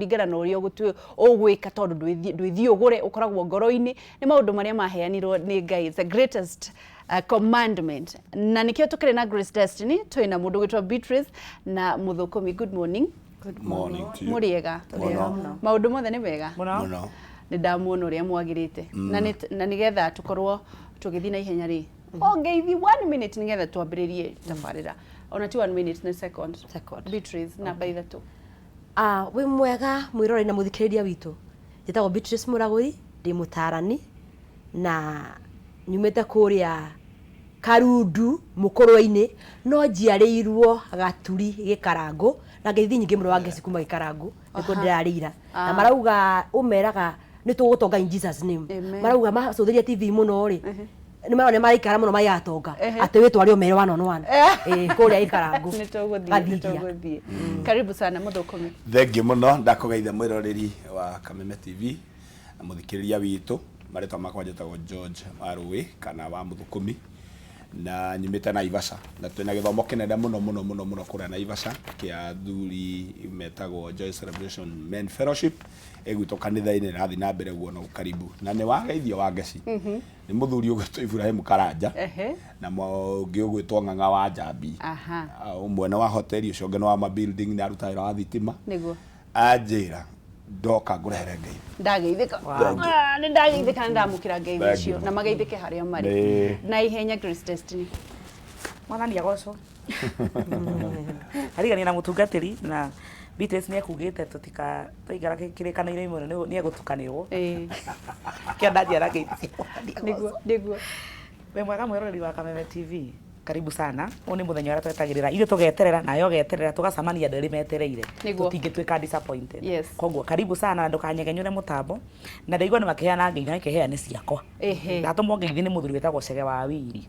Kũringana na ũrĩa ũgwĩka tondũ ndwĩthiĩ ũgũre, ũkoragwo ngoro-inĩ. Nĩ maũndũ marĩa maheanirwo nĩ Ngai. It's the greatest commandment. Na nĩkĩo tũkĩrĩ na Grace Destiny, twĩ na mũndũ ũgwĩtwo Beatrice na Mũthũkũmi. Good morning. Good morning to you. Mũrĩega? Mũno. Maũndũ mothe nĩ mega? Mũno. Mũno. Nĩ ndamuona ũrĩa mwagĩrĩte. Na nĩgetha tũkorwo tũgĩthiĩ na ihenya rĩ, o ngeithi one minute nĩgetha twambĩrĩrie tabarĩra. Ona ti one minute, nĩ second. Second. Beatrice, namba 3. Ah, wĩ mwega mwĩroreri na mũthikĩrĩria witũ. Njĩtagwo Beatrice Mũragũri, ndĩ mũtarani na nyumĩte kũrĩa Karundu Mũkũrwe-inĩ, no njiarĩirwo Gaturi Gĩkarangũ, na ngeithi nyingĩ mũno Wangeci kuma Gĩkarangũ, nĩkuo ndĩrarĩira. Na marauga ũmeraga nĩ tũgũtonga in Jesus name. Amen. Marauga macũthĩria TV mũno rĩ, nĩ marona nĩ maraikara mũno magĩgatonga, atĩ wĩtware ũmere one on one. Ĩĩ, kũrĩa Gĩkarangũ. Nĩ tũgũthiĩ, nĩ Gathingia. tũgũthiĩ. Karibu sana Mũthũkũmi. Thengiũ mũno, ndakũgeithia mwĩroreri wa Kameme TV na mũthikĩrĩria witũ. Marĩtwa makwa njĩtagwo George Warũĩ kana wa Mũthũkũmi na nyumĩte Naivasha, na twĩna gĩthomo kĩnene mũno mũno mũno mũno kũrĩa Naivasha kĩa athuri metagwo Joy Celebration Men Fellowship ĩgwitũ kanitha-inĩ ĩrathiĩ na mbere ũguo na ũkaribu. Na nĩ wageithio Wangeci nĩ mũthuri ũgwĩtwo Ibrahim Karanja na ũngĩ ũgwĩtwo Ng'ang'a wa Njambi. Ũmwe nĩ wa hoteli, ũcio ũngĩ nĩ wa ma building, nĩ arutaga wĩra wa thitima. Anjĩra ndoka ngũrehere ngeithi. Ndageithĩka. Thank you. Ah, nĩ ndageithĩka, nĩ ndamũkĩra ngeithi Thank icio you. na mageithĩke harĩa marĩ. Na ihenya Grace Destiny. Mwathani agocwo. Arigania na mũtungatĩri na Beatrice nĩ ekugĩte tũtika twaikara kĩrĩkanĩro imwe nĩ egũtukanĩrwo. Kĩo ndanjĩra ngeithi. Nĩguo, nĩguo. Wĩ mwega mwĩroreri wa Kameme TV. Karibu sana. Ũyũ nĩ mũthenya ũrĩa twetagĩrĩra. Ithuĩ tũgeterera nawe ũgeterera tũgacemania andũ erĩ metereire. Tũtingĩtuĩka disappointed. Koguo karibu sana na ndũkanyegenyũre mũtambo. Na ndaigua nĩ makĩheana ngeithi na ikĩheana nĩ ciakwa. Ndatũmwo ngeithi nĩ mũthuri wĩtagwo Chege wa Wiri.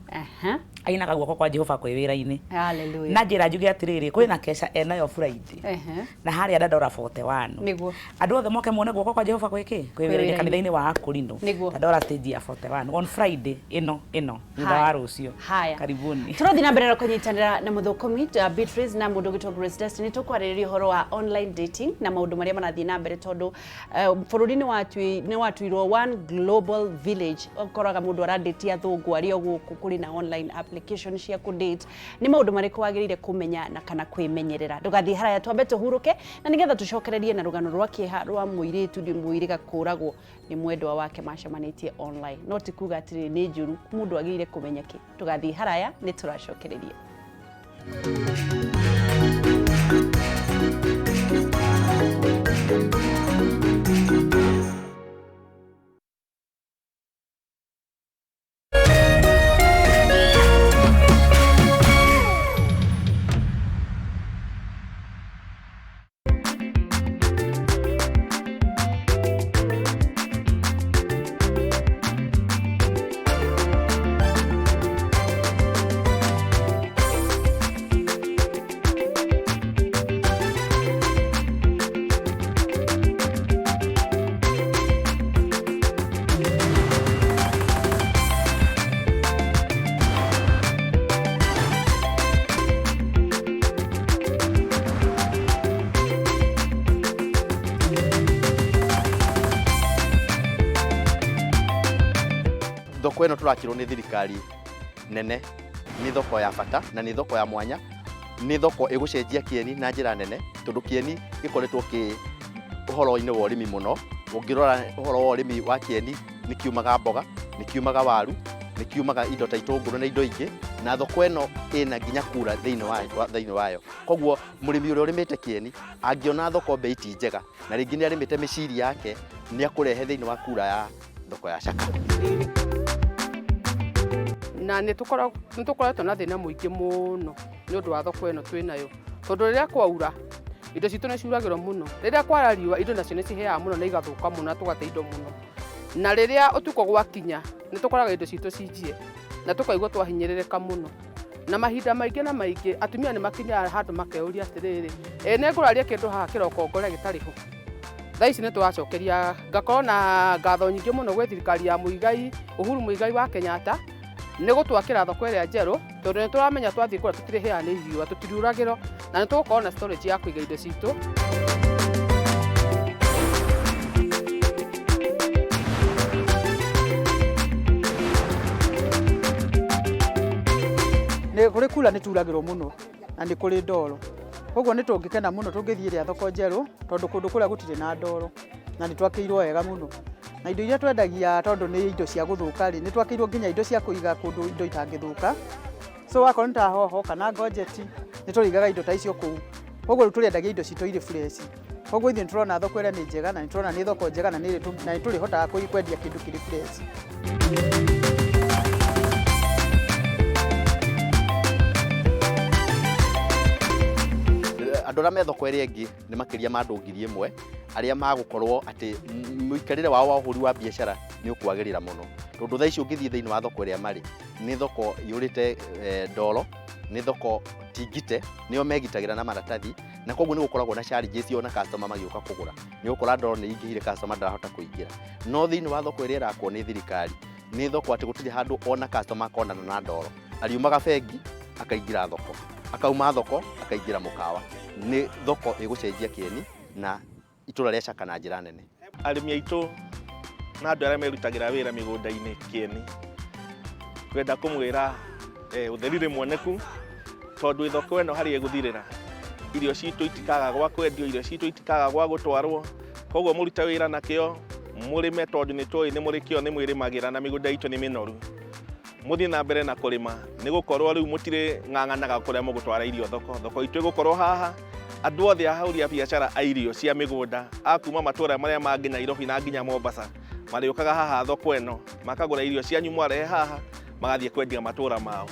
Ainaga guoko kwa Jehova kwĩ wĩra-inĩ. Hallelujah. Na njĩra njuge atĩrĩrĩ, kwĩna kesha enayo Friday. Na harĩa Dandora 41. Andũ othe moke muone guoko kwa Jehova gwĩ kĩ? Kwĩ wĩra-inĩ kanitha-inĩ wa Akũrinũ. Dandora stage ya 41 on Friday ĩno ĩno thutha wa rũciũ. Haya. Karibuni. Tũrathiĩ na mbere na kũnyitanĩra na mũthũkũmi Beatrice na mũndũ ũgwĩtwo Grace Destiny tũkwarĩrĩria ũhoro wa online dating na maũndũ marĩa marathiĩ na mbere tondũ bũrũri nĩ watuirwo one global village. Ũkoraga mũndũ aradate athũngũ arĩ o gũkũ, kũrĩ na online application cia kũ date. Nĩ maũndũ marĩkũ wagĩrĩire kũmenya na kana kwĩmenyerera? Ndũgathiĩ haraya, twambe tũhurũke na nĩgetha tũcokererie na rũgano rwa kĩeha rwa mũirĩtu mũirĩga kũragwo nĩ mwendwa wake macemanĩtie online. No ti kuga atĩrĩrĩ nĩ njũru, mũndũ agĩrĩire kũmenya kĩ. Ndũgathiĩ haraya, nĩ tũracokereria. Thoko ĩno tũrakĩrwo nĩ thirikari nene nĩ thoko ya bata na nĩ thoko ya mwanya, nĩ thoko ĩgũcenjia kĩeni na njĩra nene tondũ kĩeni gĩkoretwo kĩ ũhoro-inĩ wa ũrĩmi mũno. Ũngĩrora ũhoro wa ũrĩmi wa kĩeni nĩ kiumaga mboga, nĩ kiumaga waru, nĩ kiumaga indo ta itũngũrũ na indo ingĩ, na thoko ĩno ĩna nginya kura thĩinĩ wayo. Koguo mũrĩmi ũrĩa ũrĩmĩte kĩeni angĩona thoko mbei ti njega na rĩngĩ nĩ arĩmĩte mĩciri yake, nĩ akũrehe thĩinĩ wa kura ya thoko ya Shaka. Na nĩ tũkoretwo na thĩna mũingĩ mũno nĩ ũndũ wa thoko ĩno twĩ nayo, tondũ rĩrĩa kwaura indo citũ nĩ ciuragĩrwo mũno, rĩrĩa kwara riũa indo nacio nĩ cihĩaga mũno na igathũka mũno na tũgate indo mũno, na rĩrĩa ũtukũ gwakinya nĩ tũkoraga indo citũ cinjie na tũkaigua twahinyĩrĩrĩka mũno. Na mahinda maingĩ na maingĩ atumia nĩ makinyaga handũ makeyũria atĩrĩrĩ, ĩ nĩ ngũraria kĩndũ haha kĩroko ngore gĩtarĩ ho. Thaa ici nĩ tũracokeria, ngakorwo na ngatho nyingĩ mũno gwĩ thirikari ya Muigai, Uhuru Muigai wa Kenyatta nĩ gũtwakĩra thoko ĩrĩa njerũ, tondũ nĩ tũramenya twathiĩ kũrĩa tũtirĩhĩaga nĩ riũa, tũtiriuragĩrwo na nĩ tũgũkorwo na storage ya kũiga indo citũ. Nĩ kũrĩ kura nĩ turagĩrwo mũno na nĩ kũrĩ ndoro. Koguo nĩ tũngĩkena mũno tũngĩthiĩ ĩrĩa thoko njerũ tondũ kũndũ kũrĩa gũtirĩ na ndoro na nĩ twakĩirwo wega mũno. Na indo iria twendagia tondũ nĩ indo cia gũthũka rĩ, nĩ twakĩirwo nginya indo cia kũiga kũndũ indo itangĩthũka. So akorwo nĩ ta hoho kana ngonjeti nĩ tũrĩigaga indo ta icio kũu. Koguo rĩu tũrĩendagia indo citũ irĩ fresh. Koguo ithuĩ nĩ tũrona thoko ĩrĩa nĩ njega na nĩ tũrona nĩ thoko njega na nĩ tũrĩhotaga kwendia kĩndũ kĩrĩ fresh. Andũ arĩa me thoko ĩrĩa ĩngĩ nĩ makĩria ma andũ 1000 arĩa magũkorwo atĩ mũikarĩre wao wa ũhũri wa biacara nĩ ũkwagĩrĩra mũno, tondũ thaa ici ũngĩthiĩ thĩinĩ wa thoko ĩrĩa marĩ nĩ thoko iyũrĩte ndoro, nĩ thoko tingite, nĩo megitagĩra na maratathi, na koguo nĩ gũkoragwo na challenges ona customer magĩũka kũgũra, nĩ ũgũkora ndoro nĩ ingĩhire customer ndarahota kũingĩra. No thĩinĩ wa thoko ĩrĩa ĩrakwo nĩ thirikari, nĩ thoko atĩ gũtirĩ handũ ona customer akonana na ndoro, ariumaga bengi akaingĩra thoko, akauma thoko akaingĩra mũkawa. Nĩ thoko ĩgũcenjia kĩeni na itũra rĩa Chaka na njĩra nene. Arĩmi aitũ na andũ arĩa merutagĩra wĩra mĩgũnda-inĩ kĩeni, ngwenda kũmwĩra ũtheri nĩ muoneku, tondũ thoko ĩno harĩa ĩgũthirĩra, irio citũ itikaga gwa kwendio, irio citũ itikaga gwa gũtwarwo, koguo mũrute wĩra na kĩo, mũrĩme tondũ nĩ tũĩ nĩ mũrĩ kĩo, nĩ mwĩrĩmagĩra na mĩgũnda itũ nĩ mĩnoru. Mũthiĩ na mbere na kũrĩma, nĩ gũkorwo rĩu mũtirĩ ng'ang'anaga kũrĩa mũgũtwara irio thoko. Thoko itũ ĩgũkorwo haha, andũ othe ahũri a biacara a irio cia mĩgũnda, a kuma matũra marĩa mangĩ Nairobi na nginya Mombasa, marĩũkaga haha thoko ĩno, makagũra irio cianyu mwarehe haha, magathiĩ kwendia matũra mao.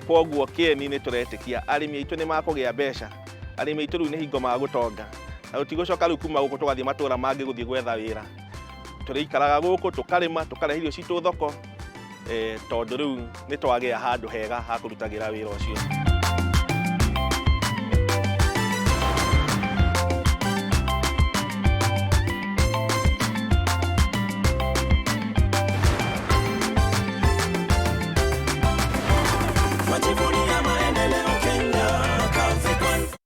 Kwoguo kĩeni nĩ tũretĩkia arĩmi aitũ nĩ makũgĩa mbeca, arĩmi aitũ rĩu nĩ hingo magũtonga, na tũtigũcoka rĩu kuma gũkũ tũgathiĩ matũra mangĩ gũthiĩ gwetha wĩra. Tũrĩikaraga gũkũ tũkarĩma, tũkarehe irio citũ thoko, tondũ rĩu nĩ twagĩa handũ hega ha kũrutagĩra wĩra ũcio. Majivunia maendeleo Kenya, kazi kwanza.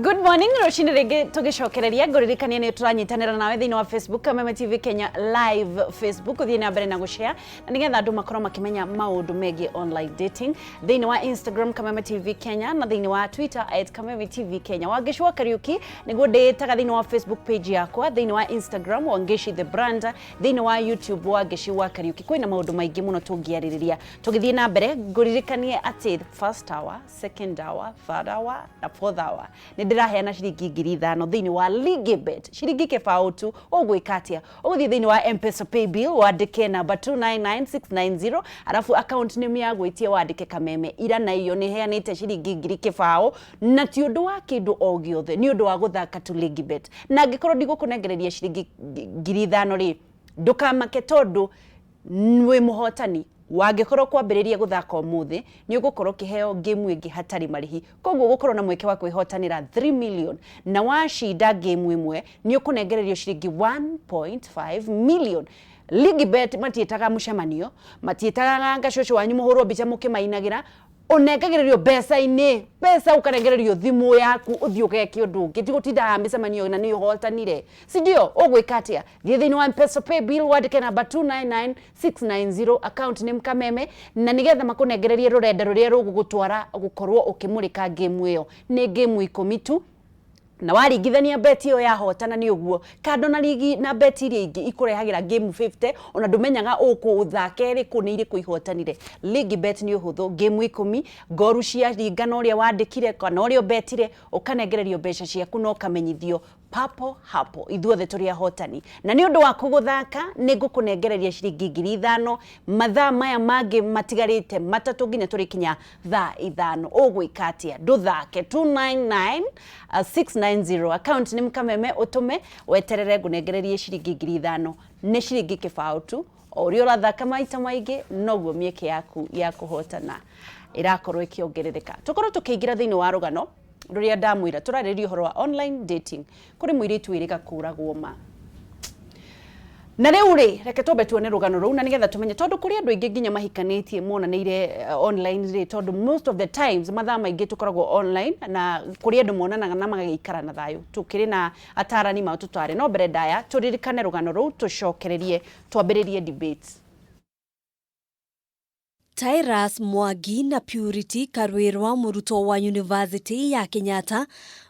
Good morning, rũcinĩ rĩngĩ tũgĩcokereria ngũririkania nĩ tũranyitanĩra nawe thĩinĩ wa Facebook Kameme TV Kenya live Facebook, ũthiĩ na mbere na gũshare na nĩgetha andũ makorwo makĩmenya maũndũ megiĩ online dating thĩinĩ wa Instagram Kameme TV Kenya na thĩinĩ wa Twitter at Kameme TV Kenya. Wangeci wa Kariuki nĩguo ndĩĩtaga thĩinĩ wa Facebook page yakwa, thĩinĩ wa Instagram Wangeci the brand, thĩinĩ wa YouTube Wangeci wa Kariuki. Kwĩna maũndũ maingĩ mũno tũngĩarĩrĩria tũgĩthiĩ na mbere. Ngũririkanie atĩ first hour, second hour, third hour na fourth hour nĩ ndĩraheana ciringi 5,000 thĩinĩ wa Ligibet, ciringi kĩbaũ tu. Ũgwĩka atĩa? Ũgũthiĩ thĩinĩ wa M-Pesa Paybill wandĩke namba 299690, arabu account name ya gwĩtia wandĩke Kameme. Ira na iyo nĩ heanĩte ciringi 10,000, na ti ũndũ wa kĩndũ o gĩothe, nĩ ũndũ wa gũthaka tu Ligibet. Na angĩkorwo ndigũkũnengereria ciringi 5,000 rĩ, ndũkamake tondũ wĩ mũhotani. Wangĩkorwo kwambĩrĩria gũthaka ũmũthĩ nĩ ũgũkorwo ũkĩheo game ĩngĩ hatarĩ marĩhi, koguo ũgũkorwo na mweke wa kwĩhotanĩra 3 million, na wacinda game ĩmwe nĩ ũkũnengererio ciringi 1.5 million. Ligibet matiĩtaga mũcemanio, matiĩtaga ngacũcũ wanyu mũhũrwo mbica mũkĩmainagĩra, ũnengagĩrĩrio mbeca-inĩ, mbeca ũkanengererio thimũ yaku ũthiĩ ũgeke ũndũ ũngĩ, ti gũtinda haha mĩcemanio na nĩ ũhotanire, si ndio? Ũgwĩka atĩa? Thiĩ thĩinĩ wa M-Pesa Paybill wandĩke namba 299690, account name Kameme, na nĩgetha makũnengererie rũrenda rũrĩa rũgũgũtwara gũkorwo ũkĩmũrĩka game ĩyo. Nĩ game 10 tu, na waringithania beti ĩyo yahotana nĩ ũguo kando na ligi na beti iria ingĩ ikũrehagĩra game 50, ona ndũmenyaga ũkũthake ĩrĩkũ nĩ irĩkũ ihotanire. Ligibet nĩ ũhũthũ, game 10, ngoru ciaringana ũrĩa wandĩkire kana ũrĩa ũbetire, ũkanengererio mbeca ciaku na ũkamenyithio papo hapo. Ithuothe tũrĩ ahotani, na nĩ ũndũ waku gũthaka nĩ ngũkũnengereria ciringi 5,000 mathaa maya mangĩ matigarĩte matatũ nginya tũrĩkinya thaa 5. Ũgwĩka atĩa? Ndũthake 299690, account nĩ Kameme, ũtũme weterere ngũnengererie ciringi 5,000. Nĩ ciringi kĩbaũ tu, o ũrĩa ũrathaka maita maingĩ noguo mĩeke yaku ya kũhotana ĩrakorwo ĩkĩongerereka. Tũkorwo tũkĩingĩra thĩinĩ wa rũgano rũrĩa ndamwĩra tũrarĩrĩria ũhoro wa online dating. Kũrĩ mũirĩtu wĩrĩga kũragwo ma. Na rĩu rĩ, reke twambe tuone rũgano rũu na nĩgetha tũmenye, tondũ kũrĩ andũ aingĩ nginya mahikanĩtie monanĩire online rĩ, tondũ most of the times mathaa maingĩ tũkoragwo online na kũrĩ andũ monanaga na magagĩikara na thayũ. Tũkĩrĩ na atarani matũtare, no mbere ndaya tũririkane rũgano rũu, tũcokererie twambĩrĩrie debate. Tyrus Mwangi na Purity Karwirwa, mũrutwo wa University ya Kenyatta,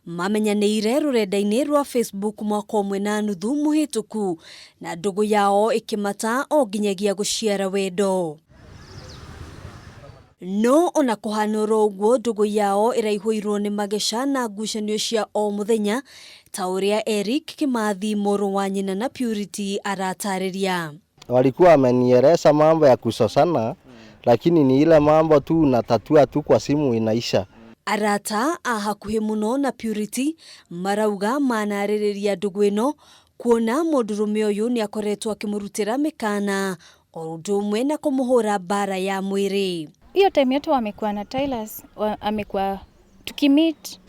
mamenyanĩire rũrenda-inĩ rwa Facebook mwaka ũmwe na nuthu mũhĩtũku, na ndũgũ yao ĩkĩmata o nginyagia gũciara wendo. No ona kũhana oro ũguo, ndũgũ yao ĩraihũirwo nĩ mageca na ngucanio cia o mũthenya, ta ũrĩa Eric Kimathi, mũrũ wa nyina na Purity, aratarĩria. Walikuwa wamenieleza mambo ya kusosana, lakini ni ile mambo tu unatatua tu kwa simu, inaisha. Arata a hakuhĩ mũno na Purity marauga manarĩrĩria ndũgũ ĩno kuona mũndũrũme ũyũ nĩ akoretwo akĩmũrutĩra mĩkana o ũndũ ũmwe na kũmũhũra mbara ya mwĩrĩ. Hiyo time yote wamekuwa na Tylas, amekuwa tukimeet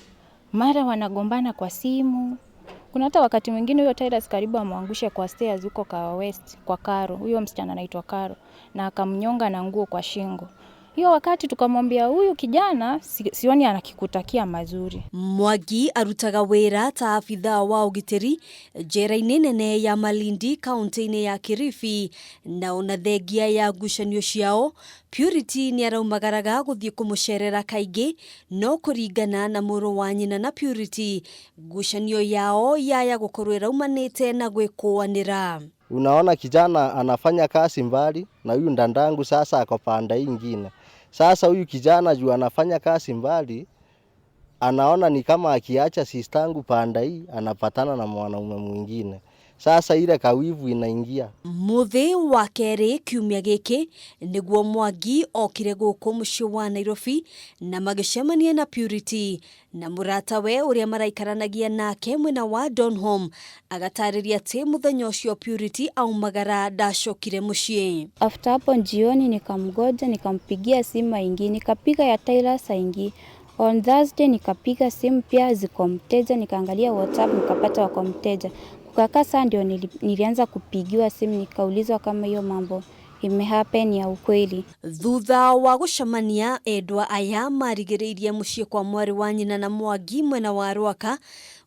mara wanagombana kwa simu. Kuna hata wakati mwingine huyo Tylas karibu amwangushe kwa stairs huko Kahawa West kwa Karo, huyo msichana anaitwa Karo, na akamnyonga na nguo kwa shingo. Hiyo wakati tukamwambia huyu kijana sioni anakikutakia mazuri. Mwangi arutaga wĩra ta abithaa wa ũgitĩri njera-inĩ nene ya Malindi, kaunti-inĩ ya Kilifi, na ona thengia ya ngucanio ciao, Purity nĩ araumagaraga gũthiĩ kũmũcerera kaingĩ, no kũringana na mũrũ wa nyina na Purity, ngucanio yao yaya gũkorwo ĩraumanĩte na gwĩkũanĩra. Unaona kijana anafanya kazi mbali na huyu ndandangu, sasa ako pande hii ingine. Sasa huyu kijana juu anafanya kazi mbali, anaona ni kama akiacha sistangu pande hii anapatana na mwanaume mwingine. Sasa ile kawivu inaingia. Mũthĩ wa kerĩ kiumia gĩkĩ nĩguo Mwangi okire gũkũ mũciĩ wa Nairobi na magĩcemania na Purity na mũratawe ũrĩa maraikaranagia nake mwena wa Donholm, agatarĩria atĩ mũthenya ũcio Purity aumagara ndacokire mũciĩ. After hapo jioni nikamgoja, nikampigia simu haingii, nikapiga ya Tylas haingii. On Thursday nikapiga simu pia ziko mteja, nikaangalia WhatsApp nikapata wako mteja. Kukakaa saa ndio nilianza kupigiwa simu, nikaulizwa kama hiyo mambo imehappen ya ukweli. Thutha wa gũcemania, endwa aya marigĩrĩirie mũciĩ kwa mwarĩ wa nyina na Mwangi mwena wa Rwaka,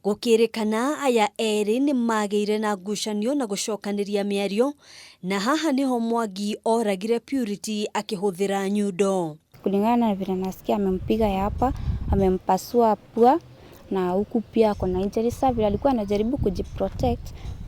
gũkĩrĩkana aya erĩ nĩ magĩire na ngucanio na gũcokanĩria mĩario, na haha nĩho Mwangi oragire Purity akĩhũthĩra nyundo. Kulingana na vile nasikia, amempiga ya hapa, amempasua pua na huku pia ako na injury. Sasa vile alikuwa anajaribu kujiprotect,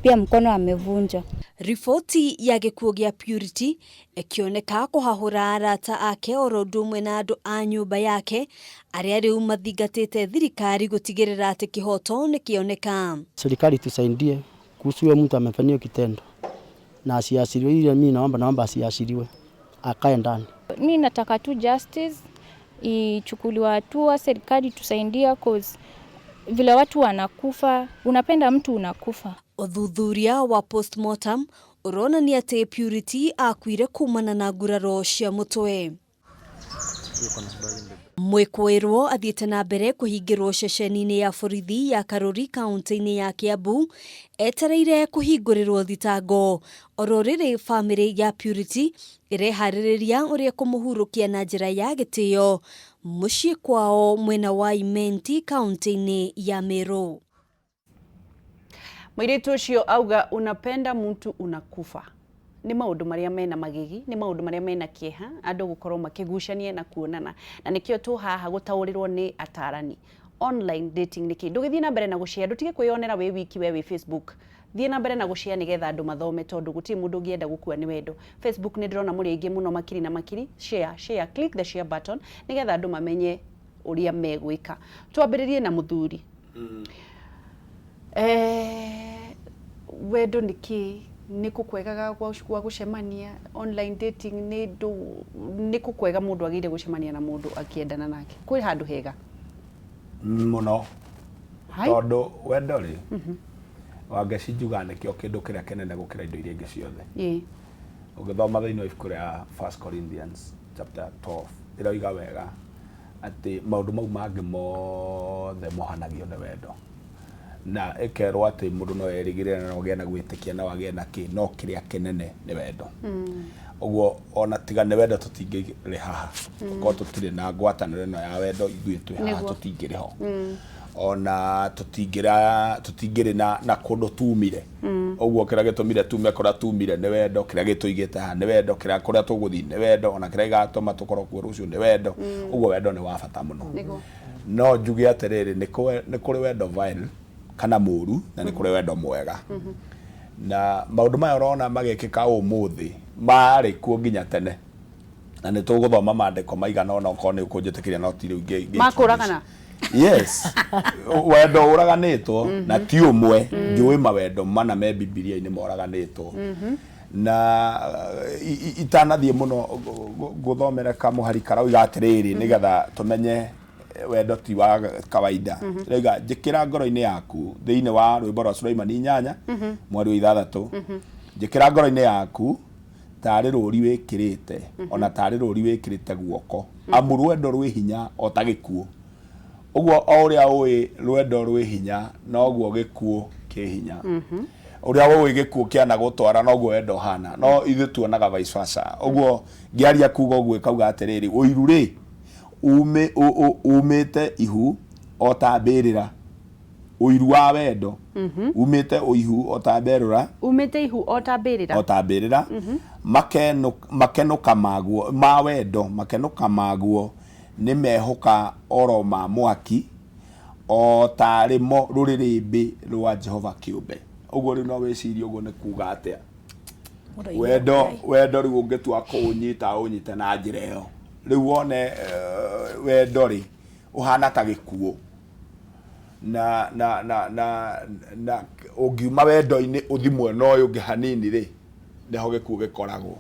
pia mkono amevunja. Riboti ya gĩkuũ gĩa Purity ĩkĩoneka kũhahũra arata ake oro ũndũ ũmwe na andũ a nyũmba yake, arĩa rĩu mathingatĩte thirikari gũtigĩrĩra atĩ kĩhoto nĩ kĩoneka. Serikali tusaidie kuhusu huyo mtu amefanyia kitendo na asiachiliwe. Ile mimi naomba asiachiliwe, akae ndani. Mi nataka tu justice ichukuliwe hatua, serikali tusaidia, cause vile watu wanakufa, unapenda mtu unakufa. Ũthuthuria wa postmortem ũronania atĩ Purity akuire kumana na nguraro cia mũtwe. Mwĩkũĩrwo athiĩte na mbere kũhingĩrwo ceceni-inĩ ya borithi ya Karuri, kaunti-inĩ ya Kiambu, etereire kũhingũrĩrwo thitango. Oro rĩrĩ, bamĩrĩ ya Purity ĩreharĩrĩria ũrĩa kũmũhurũkia na njĩra ya gĩtĩo mũciĩ kwao mwena wa Imenti, kaunti-inĩ ya Meru. Mũirĩtu ũcio auga unapenda mtu unakufa. Nĩ maũndũ marĩa mena magigi, nĩ maũndũ marĩa mena kĩeha, andũ gũkorwo makĩgucania na kuonana, na nĩkĩo tũ haha gũtaũrĩrwo nĩ atarani online dating nĩkĩ. Ndũgĩthiĩ na mbere na gũshare, ndũtige kwĩyonera wĩ wiki we wĩ Facebook. Thiĩ na mbere na gũshare nĩgetha andũ mathome, tondũ gũtirĩ mũndũ ũngĩenda gũkua nĩ wendo. Facebook nĩ ndĩrona mũrĩ aingĩ mũno, makiri na makiri. Share, share, click the share button nĩgetha andũ mamenye ũrĩa megwĩka. Twambĩrĩrie na mũthuri. Wendo nĩ kĩ? Nĩ kũ kwegaga gwa gũcemania? Online dating nĩ ndũ nĩ kũ kwega mũndũ agĩrĩire gũcemania na mũndũ akĩendana nake? Kwĩ handũ hega? Mũno. Hai. Tondũ wendo rĩ, Wangeci, njugaga nĩkĩo kĩndũ kĩrĩa kĩnene gũkĩra indo iria ingĩ ciothe. Ũngĩthoma thĩinĩ wa ibuku rĩa First Corinthians chapter 12, ĩroiga wega atĩ maũndũ mau mangĩ mothe mohanagio nĩ wendo. Na ĩkerwo atĩ mũndũ no erĩgĩrĩre na no agĩe na gwĩtĩkia no agĩe na kĩ, no kĩrĩa kĩnene nĩ wendo. Ũguo ona tiga nĩ wendo tũtingĩrĩ haha. Korwo tũtirĩ na ngwatanĩro ĩno ya wendo ithuĩ twĩ haha tũtingĩrĩ ho. Ona tũtingĩra tũtingĩrĩ na na kũndũ tumire. Ũguo kĩrĩa gĩtũmire tume kũrĩa tumire nĩ wendo, kĩrĩa gĩtũigĩte haha nĩ wendo, kĩrĩa kũrĩa tũgũthiĩ nĩ wendo, ona kĩrĩa gĩgatũma tũkorwo kuo rũciũ nĩ wendo. Ũguo wendo nĩ wa bata mũno. No njuge atĩrĩrĩ, nĩ kũrĩ wendo vile kana mũru na nĩ kũrĩ wendo mwega. Na maũndũ maya ũrona magĩkĩka ũmũthĩ marĩ kuo nginya tene. Na nĩ tũgũthoma maandĩko maigana ũna okorwo nĩ ũkũnjĩtĩkĩria no ti rĩu ngĩ Makũragana? Yes. Wendo ũraganĩtwo na ti ũmwe. Njũĩ mawendo mana me Bibilia-inĩ moraganĩtwo. Na itanathiĩ mũno ngũthomere kamũhari karauga atĩrĩrĩ nĩgetha tũmenye wendo ti wa kawaida. Rauga njĩkĩra ngoro-inĩ yaku thĩinĩ wa rwĩmbo rwa Sulaimani 8 mweri wa 6 njĩkĩra ngoro-inĩ yaku tarĩ rũri wĩkĩrĩte ona tarĩ rũri wĩkĩrĩte guoko amu rwendo rwĩ hinya o ta gĩkuũ. Ũguo o ũrĩa ũĩ rwendo rwĩ hinya noguo gĩkuũ kĩ hinya. Ũrĩa ũĩ gĩkuũ kĩanagũtwara noguo wendo ũhana. No ithuĩ tuonaga vice versa. Ũguo ngĩaria kuga ũguo ĩkauga atĩrĩrĩ, ũiru rĩ umĩte ihu o ta mbĩrĩra. Ũiru wa wendo umĩte ũihu o ta mbĩrĩra. Umĩte ihu o ta mbĩrĩra. O ta mbĩrĩra. Makenũka maguo ma wendo, makenũka maguo nĩ mehũka oro ma mwaki o tarĩ mo rũrĩrĩmbĩ rwa Jehova kĩũmbe. Ũguo rĩu no wĩcirie ũguo nĩ kuga atĩa. Wendo wendo rĩu ũngĩtua kũũnyita ũnyite na njĩra ĩyo. Rĩu wone wendo rĩ ũhana ta gĩkuũ. Na na na na na ũngiuma wendo-inĩ ũthi mwena ũyũ ũngĩ hanini rĩ, nĩho gĩkuũ gĩkoragwo.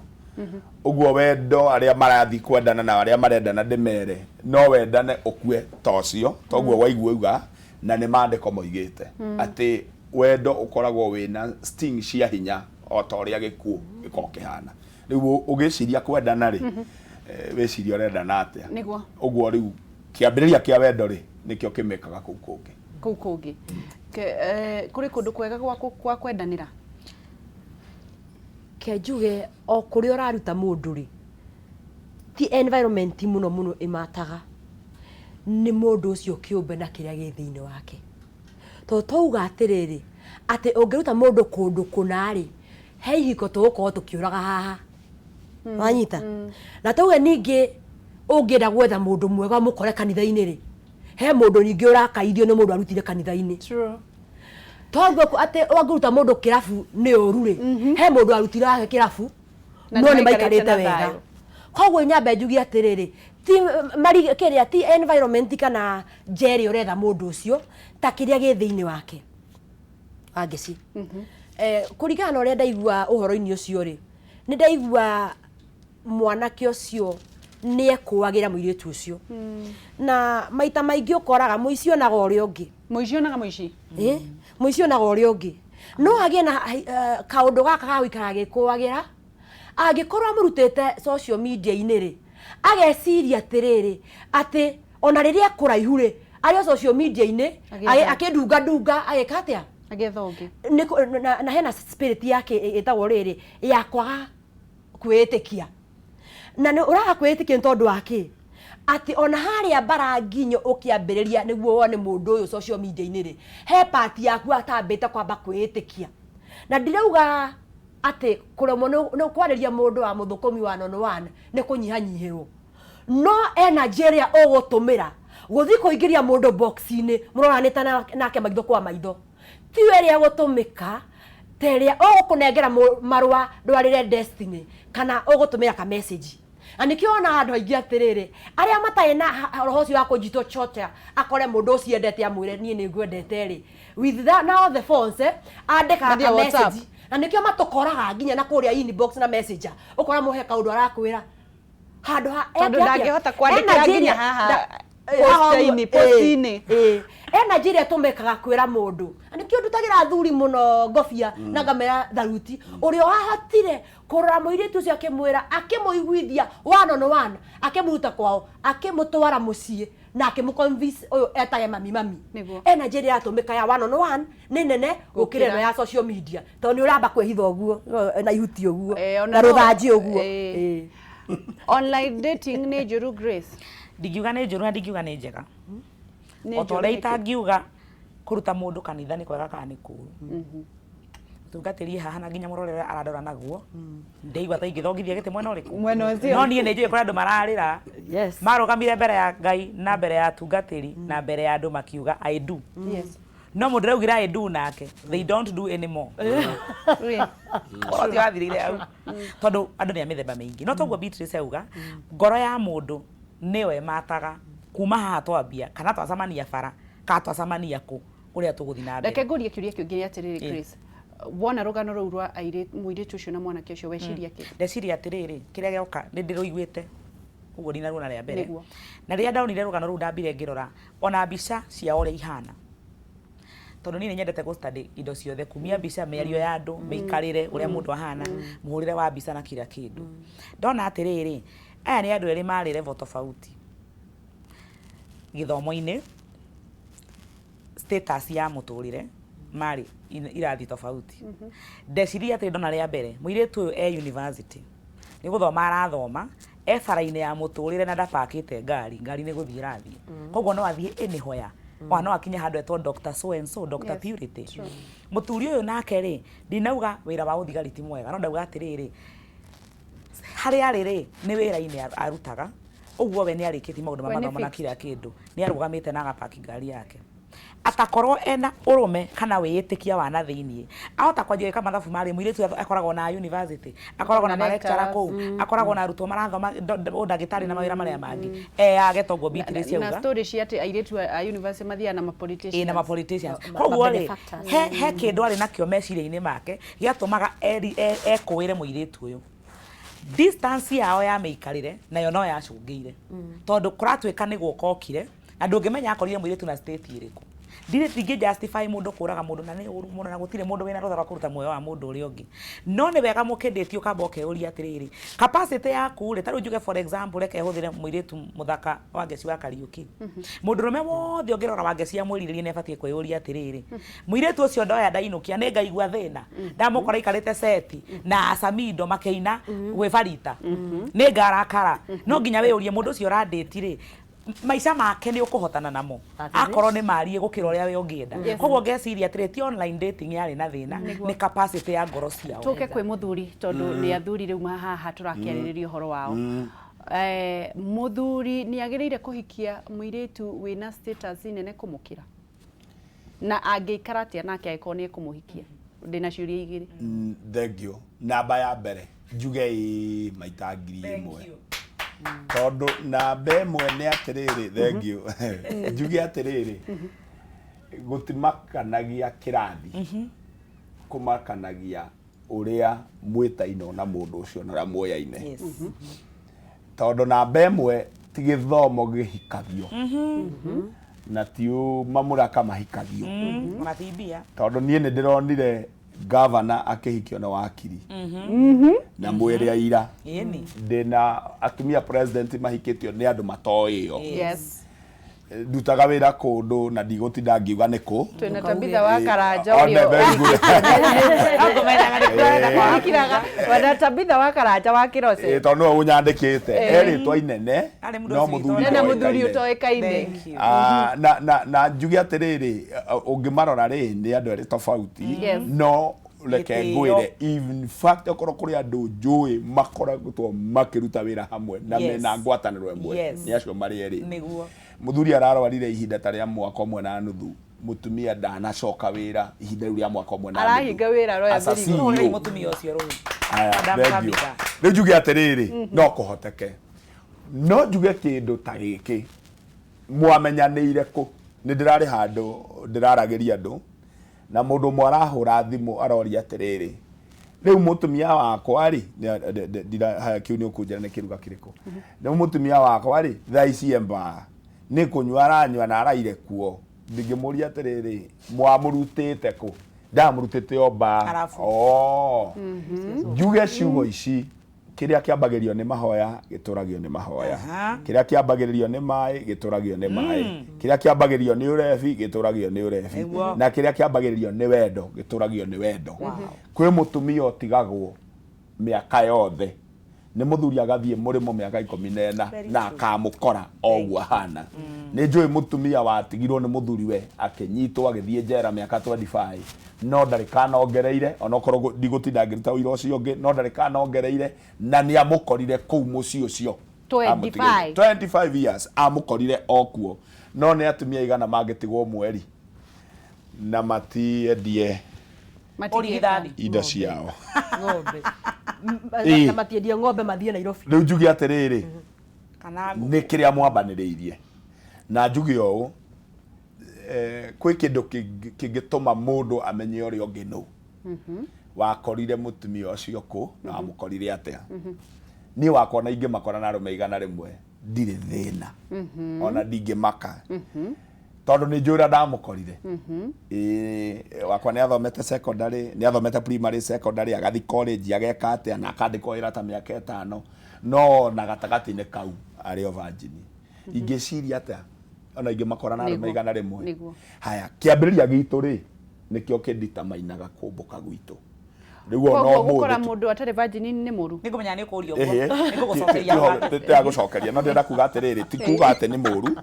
Ũguo wendo arĩa marathiĩ kwendana na arĩa marendana ndĩmere no wendane ũkue ta ũcio toguo waigua uga na nĩ maandĩko moigĩte atĩ wendo ũkoragwo wĩna sting cia hinya o ta ũrĩa gĩkuũ gĩkoragwo kĩhana. Rĩu ũgĩciria kwendana rĩ, wĩcirie ũrendana atĩa. Nĩguo. Ũguo rĩu kĩambĩrĩria kĩa wendo rĩ nĩkĩo kĩmĩkaga kũu kũngĩ. Kũu kũngĩ. Kũrĩ kũndũ kwega gwa kwendanĩra? Ke njuge o kũrĩa ũraruta mũndũ rĩ, ti environment mũno mũno ĩmataga, nĩ mũndũ ũcio kĩũmbe na kĩrĩa gĩ thĩinĩ wake. Tondũ twauga atĩrĩrĩ, atĩ ũngĩruta mũndũ kũndũ kũna rĩ, he ihiko tũgũkorwo tũkĩũraga haha. Wanyita? Na tauge ningĩ ũngĩenda gwetha mũndũ mwega mũkore kanitha-inĩ rĩ, he mũndũ ningĩ ũrakaithio nĩ mũndũ arutire kanitha-inĩ. Toguo atĩ ũngĩruta mũndũ kĩrabu nĩ ũru rĩ, he mũndũ arutire wake kĩrabu Na no nĩ nĩ maikarĩte maikarĩte na wega. thayũ. Koguo nyambe njuge atĩrĩrĩ, ti mari kĩrĩa ti environment kana nja ĩrĩa ũretha mũndũ ũcio ta kĩrĩa gĩ thĩinĩ wake. Wangeci. Kũringana na ũrĩa ndaigua ũhoro-inĩ ũcio rĩ, nĩ ndaigua mwanake ũcio nĩ ekũagĩra mũirĩtu ũcio. Na maita maingĩ ũkoraga mũici onaga ũrĩa ũngĩ. Mũici onaga mũici? Mũici onaga ũrĩa ũngĩ. No agĩe na kaũndũ gaka ga gũikara agĩkũagĩra, angĩkorwo amũrutĩte social media-inĩ rĩ, ageciria atĩrĩrĩ, atĩ ona rĩrĩa ekũraihu rĩ, arĩ o social media-inĩ, akĩndunga ndunga, agĩka atĩa? Agĩetha ũngĩ. Na hena spirit yake ĩtagwo rĩrĩ, ya kwaga kwĩĩtĩkia. Na nĩ ũraga kwĩĩtĩkia nĩ tondũ wa kĩ? Atĩ ona harĩa mbara nginyo ũkĩambĩrĩria nĩguo wone mũndũ ũyũ social media-inĩ rĩ, he part yaku atambĩte kwamba kwĩĩtĩkia. Na ndirauga atĩ kũremwo nĩ kwarĩria mũndũ wa mũthũkũmi one on one nĩ kũnyihanyihĩrwo. No energy ĩrĩa ũgũtũmĩra gũthiĩ kũingĩria mũndũ box-inĩ mũroranĩte nake maitho kwa maitho, tiyo ĩrĩa ĩgũtũmĩka ta ĩrĩa ũgũkũnengera marũa ndwarĩre Destiny kana ũgũtũmĩra ka message. Na nĩkĩo wonaga andũ aingĩ atĩrĩrĩ, arĩa matarĩ na roho ũcio wa kũnjitwo chocha, akore mũndũ ũcio endete amwĩre niĩ nĩ ngwendete rĩ, with that, now the phones, andĩkaga Mathiĩ ka WhatsApp. message. Na nĩkĩo matũkoraga nginya na kũrĩa inbox na messenger, ũkora mũhe kaũndũ arakwĩra. Handũ ha Tondũ eke atĩa? ndangĩhota kwandĩkĩra Energy nginya ĩrĩa haha post-inĩ, post-inĩ. Energy ĩrĩa ĩtũmĩkaga kwĩra mũndũ. Na nĩkĩo ndutagĩra athuri mũno ngobia na ngamera tharuti. Ũrĩa wahotire kũrora mũirĩtu ũcio akĩmwĩra, akĩmũiguithia one on one, akĩmũruta kwao, akĩmũtwara mũciĩ. Na akĩmũ-convince ũyũ etage mami mami. Nĩguo. Energy ĩrĩa ĩratũmĩka ya one on one nĩ nene gũkĩra ĩno Gũkĩra. ya social media, tondũ nĩ ũramba kwĩhitha ũguo na ihuti ũguo Eh, ona na no- rũthanji ũguo. Eh. Eh. Online dating nĩ njũru, Grace? Ndingiuga nĩ njũru na ndingiuga nĩ njega. Nĩ O ta njũru ũrĩa nĩkĩ? itangiuga kũruta mũndũ kanitha nĩ kwega kana nĩ kũũru. Tungatĩrie haha na nginya mũrorere arandora naguo ndeigua ta ingĩthongithia gĩtĩ mwena ũrĩkũ. Mwena ũcio. No niĩ nĩ njũĩ kũrĩ andũ mararĩra Yes. marũgamire mbere ya Ngai na mbere ya atungatĩri na mbere ya andũ makiuga, "I do." No mũndũ ũraugire "I do" nake they don't do anymore. Ũhoro ũcio wathirĩire hau, tondũ andũ nĩ a mĩthemba mĩingĩ. No toguo Beatrice auga, ngoro ya mũndũ nĩyo ĩmataga kuma haha twambia kana twacemania bara kana twacemania kũ ũrĩa tũgũthiĩ na mbere. Reke ngũrie kĩũria kĩngĩ nĩ atĩrĩrĩ, Grace, wona rũgano rũu rwa mũirĩtu ũcio na mwanake ũcio, weciria kĩ? Ndeciria atĩrĩrĩ, kĩrĩa gĩoka nĩ ndĩrũiguĩte ũguo ndinaruona rĩa mbere. Na rĩrĩa ndonire rũgano rũu, ndambire ngĩrora ona mbica ciao ũrĩa ihana, tondũ niĩ nĩ nyendete gũ study indo ciothe, kumia mbica, mĩario ya andũ, mĩikarĩre, ũrĩa mũndũ ahana, mũhũrĩre wa mbica na kila kĩndũ. Ndona atĩrĩrĩ, aya nĩ andũ erĩ marĩ level tofauti gĩthomo-inĩ, status ya mũtũrĩre marĩ irathi tofauti. Ndeciria atĩ ndona rĩa mbere mũirĩtu ũyũ e university nĩ gũthoma arathoma, e bara-inĩ ya mũtũrĩre na ndapakĩte ngari, ngari nĩ gũthiĩ ĩrathiĩ, koguo no athiĩ anywhere, ona no akinye handũ etwo Dr. So and so, Dr. Purity. Mũturi ũyũ nake rĩ, ndinauga wĩra wa ũthigari ti mwega, no ndauga atĩrĩrĩ, harĩa arĩ rĩ, nĩ wĩra-inĩ arutaga ũguo, we nĩ arĩkĩtie maũndũ ma We nĩ mathomo na fixed. kila kĩndũ, nĩ arũgamĩte na agapaki ngari yake. Atakorwo ena ũrũme kana wĩĩtĩkia wa na thĩiniĩ, ahota kwanjia gwĩka mathabu marĩ mũirĩtu ũyũ akoragwo na university, akoragwo na Na malecturer lecturers. kũu, akoragwo na arutwo marathoma ũndagĩtarĩ na mawĩra marĩa mangĩ, eyage toguo Beatrice Na auga. story cia atĩ airĩtu a university mathiaga na ma politicians. Ĩ, na ma politicians. Koguo rĩ, benefactors. he kĩndũ arĩ nakĩo meciria-inĩ make gĩatũmaga ekũĩre mũirĩtu ũyũ. Distance yao ya mĩikarĩre nayo no yacũngĩire, tondũ kũratuĩka nĩ gũka okire na ndũngĩmenya akorire mũirĩtu na state ĩrĩkũ. Ndirĩ ndingĩ justify mũndũ kũraga mũndũ, na nĩ ũru mũno, na gũtirĩ mũndũ wĩna rũtha rwa kũruta muoyo wa mũndũ ũrĩa ũngĩ, no nĩ wega mũkĩndĩtie ũkamba ũkeyũria atĩrĩrĩ, capacity yaku rĩ, ta rĩu njuge for example, reke hũthĩre mũirĩtu mũthaka Wangeci wa Kariũki. Mũndũrũme wothe ũngĩrora Wangeci amwĩrirĩrie nĩ abatiĩ kwĩyũria atĩrĩrĩ, mũirĩtu ũcio ndoya ndainũkia nĩ ngaigua thĩna ndamũkora aikarĩte seti na acamindo makĩina gwĩ barita, nĩ ngarakara? No nginya wĩyũrie mũndũ ũcio ũrandĩti rĩ, maica make nĩ ũkũhotana namo akorwo nĩ mariĩ gũkĩra ũrĩa we ũngĩenda. Koguo ngeciria atĩrĩ, ti online dating yarĩ na thĩna, nĩ capacity ya ngoro ciao. Tũke kwĩ mũthuri, tondũ nĩ athuri rĩu haha tũrakĩarĩrĩria ũhoro wao. Mũthuri nĩ agĩrĩire kũhikia mũirĩtu wĩna status nene kũmũkĩra? Na angĩikara atĩa nake angĩkorwo nĩ ekũmũhikia? Ndĩna ciũria igĩrĩ. Thank you. Namba ya mbere njuge ĩ maita 1000, tondũ namba ĩmwe nĩ atĩrĩrĩ, thank you, njuge atĩrĩrĩ, gũtimakanagia kĩrathi, kũmakanagia ũrĩa mwĩtainwo na mũndũ ũcio na ũrĩa muoyaine. Tondũ namba ĩmwe ti gĩthomo gĩhikagio na ti mamũraka mahikagio. Ona ti mbia. Tondũ niĩ nĩ ndĩronire gavana akĩhikio na wakiri na mwĩrĩ aira. Ndĩna atumia president mahikĩtio nĩ andũ matoĩo. Ndutaga wĩra kũndũ na ndigũtinda ngiuga nĩ kũ. Twĩna Tabitha wa Karanja One ũrĩa very good. Ngũmenyaga nĩ kũrenda kwaga. Wĩkiraga wena Tabitha wa Karanja wa Kĩroce. Tondũ nĩwe ũnyandĩkĩte erĩtwa inene Arĩ mũndũ no ũcio mũthuri Ena mũthuri ũtoĩkaine. ũtoĩkaine. Thank you. Ah, na njuge atĩrĩrĩ, ũngĩmarora rĩ, nĩ andũ erĩ tofauti. No reke Gĩtĩo. ngwĩre, in fact okorwo kũrĩ andũ njũĩ makoretwo makĩruta wĩra hamwe na mena ngwatanĩro ĩmwe, nĩ acio marĩ erĩ. Mũthuri ararwarire ihinda ta rĩa mwaka ũmwe na nuthu, mũtumia ndanacoka wĩra ihinda rĩu rĩa mwaka ũmwe na nuthu. Arahinga wĩra aroya As a mĩrigo. Hũrĩrai CEO. mũtumia ũcio rũhi. Aya, Madam thank you. Tabitha. Rĩu njuge atĩrĩrĩ, no kũhoteke, no njuge kĩndũ ta gĩkĩ, mwamenyanĩire kũ? Nĩ ndĩrarĩ handũ ndĩraragĩria andũ na mũndũ ũmwe arahũra thimũ aroria atĩrĩrĩ, rĩu mũtumia wakwa rĩ, haya, kĩu nĩ ũkũnjĩra nĩ kĩruga kĩrĩkũ, rĩu mũtumia wakwa rĩ, thaa ici embaa nĩ kũnyua aranyua na araire kuo. Ndingĩmũria atĩrĩrĩ, mwamũrutĩte kũ? Ndamũrutĩte o mbaa. Arabu. Oh. Njuge ciugo ici Kĩrĩa kĩambagĩrio nĩ mahoya gĩtũragio nĩ mahoya. Kĩrĩa kĩambagĩrĩrio nĩ maĩ gĩtũragio nĩ maĩ. Kĩrĩa kĩambagĩrĩrio nĩ ũrebi gĩtũragio nĩ ũrebi. Na kĩrĩa kĩambagĩrĩrio nĩ wendo gĩtũragio nĩ wendo. Kwĩ mũtumia ũtigagwo mĩaka yothe nĩ mũthuri agathiĩ mũrĩmo mĩaka 14 na akamũkora o ũguo ahana. Nĩ njũĩ mũtumia watigirwo nĩ mũthuriwe akĩnyitwo agĩthiĩ njera mĩaka 25 no ndarĩ kana ongereire onokorwo ndigũtinda ngĩruta ũira ũcio ũngĩ no ndarĩ kana ongereire na nĩ amũkorire kũu mũciĩ ũcio. 25. 25 years amũkorire o kuo. No nĩ atumia igana mangĩtigwo mweri na matiendie Ũrigithathi. indo ciao. Ng'ombe. Ĩĩ. Na matiendie ng'ombe mathiĩ Nairobi. Rĩu njuge atĩrĩrĩ, Kana nĩ kĩrĩa mwambanĩrĩirie na njuge ũũ, kwĩ kĩndũ kĩngĩtũma mũndũ amenye ũrĩa ũngĩ nũ. Wakorire mũtumia ũcio kũ na wamũkorire atĩa. Niĩ wakwa na ingĩmakora na arũme 100 ndirĩ thĩna ona ndingĩmaka tondũ nĩ njũĩ ũrĩa ndamũkorire. Ĩĩ, wakwa nĩ athomete secondary, nĩ athomete primary, secondary, agathiĩ college, ageka atĩa na akandĩkwo wĩra ta mĩaka 5, no na gatagatĩ-inĩ kau arĩ o virgin. Ingĩciria atĩa ona ingĩmakora na arũme 100? Haya, kĩambĩrĩria gitũ rĩ nĩkĩo kĩnditamainaga kũmbũka gwitũ. Rĩu ona Koguo gũkora ũmũthĩ mũndũ atarĩ virgin nĩ mũru. Nĩngũmenya nĩ ũkũria ũguo. Nĩngũgũcokeria handũ. Ndĩragũcokeria no ndĩrenda kuga atĩrĩrĩ, ti kuga atĩ nĩ mũru. Na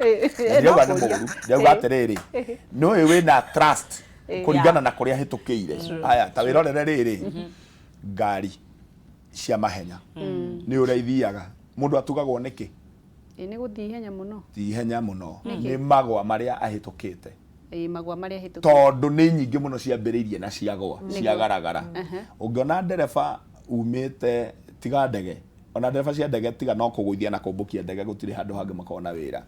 ndirauga nĩ mũru, ndĩrauga atĩrĩrĩ, nĩ ũĩ wĩna trust kũringana na kũrĩa hĩtũkĩire. Haya, ta wĩrorere rĩrĩ, ngari cia mahenya nĩ ũrĩa ithiaga. Mũndũ atugagwo nĩkĩ? Ĩ, nĩ gũthiĩ ihenya mũno. Ti ihenya mũno, nĩ magwa marĩa ahĩtũkĩte. Ĩ, magwa marĩa ahĩtũkĩte. Tondũ nĩ nyingĩ mũno ciambĩrĩirie na ciagwa, ciagaragara. Ũngĩona ndereba umĩte tiga ndege, ona ndereba cia ndege tiga no kũgũithia na kũmbũkia ndege gũtirĩ handũ hangĩ makoragwo na wĩra.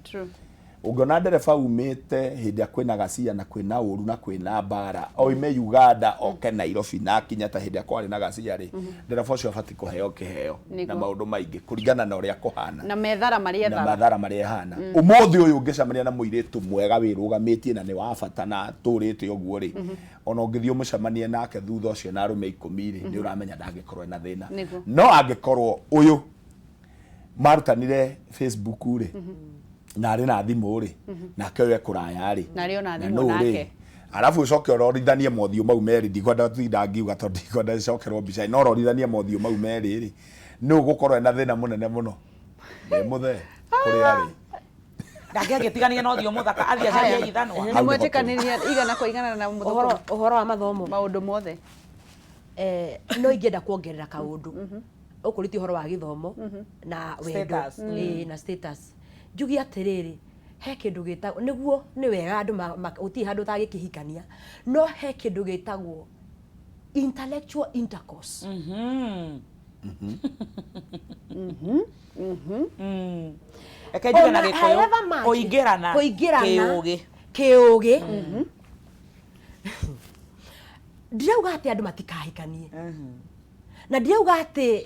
Ũngĩona ndereba umĩte hĩndĩ ĩrĩa kwĩna ghasia na kwĩna ũru na kwĩna mbara, oime Uganda oke Nairobi na akinya ta hĩndĩ ĩrĩa kwarĩ na ghasia rĩ, ndereba ũcio abatiĩ kũheo kĩheo na maũndũ maingĩ kũringana na ũrĩa kũhana. Na methara marĩa Na ethara. mathara marĩa ehana. Ũmũthĩ ũyũ ũngĩcemania na mũirĩtu mwega wĩrũgamĩtie na nĩ wa bata na atũrĩte ũguo rĩ, ona ũngĩthiĩ ũmũcemanie nake thutha ũcio na arũme 10 rĩ, nĩ ũramenya ndangĩkorwo ena thĩna. No angĩkorwo ũyũ marutanire Facebook rĩ, na arĩ na thimũ rĩ, nake ũyũ ekũraya rĩ, Na arĩ ona na thimũ nũ rĩ, nake. Arabu ũcoke ũrorithanie mothiũ mau merĩ, ndikwenda tinda ngiuga tondũ ndikwenda gũcokerwo mbica, no ũrorithanie mothiũ mau merĩ rĩ, nũ ũgũkorwo ena thĩna mũnene mũno? Nĩ mũthee kũrĩa arĩ. Nake agĩtigania na ũthiũ mũthaka, athiĩ acarie ithanwa. Nĩ mwetĩkanĩria igana kwa igana na mũthũkũmi. Ũhoro wa mathomo. Maũndũ mothe. No ingĩenda kuongerera kaũndũ. Ũkũrĩtie ũhoro wa gĩthomo na wendo. Status. Ĩĩ, na status. Njuge atĩrĩrĩ, he kĩndũ gĩtagwo, nĩguo nĩ wega andũ gũtirĩ handũ ũtangĩkĩhikania, no he kĩndũ gĩtagwo intellectual intercourse. Reke njuge na Ona Gĩkũyũ, however much kũingĩrana kũingĩrana kĩũgĩ. kĩũgĩ. Ndirauga atĩ andũ matikahikanie. Na ndirauga atĩ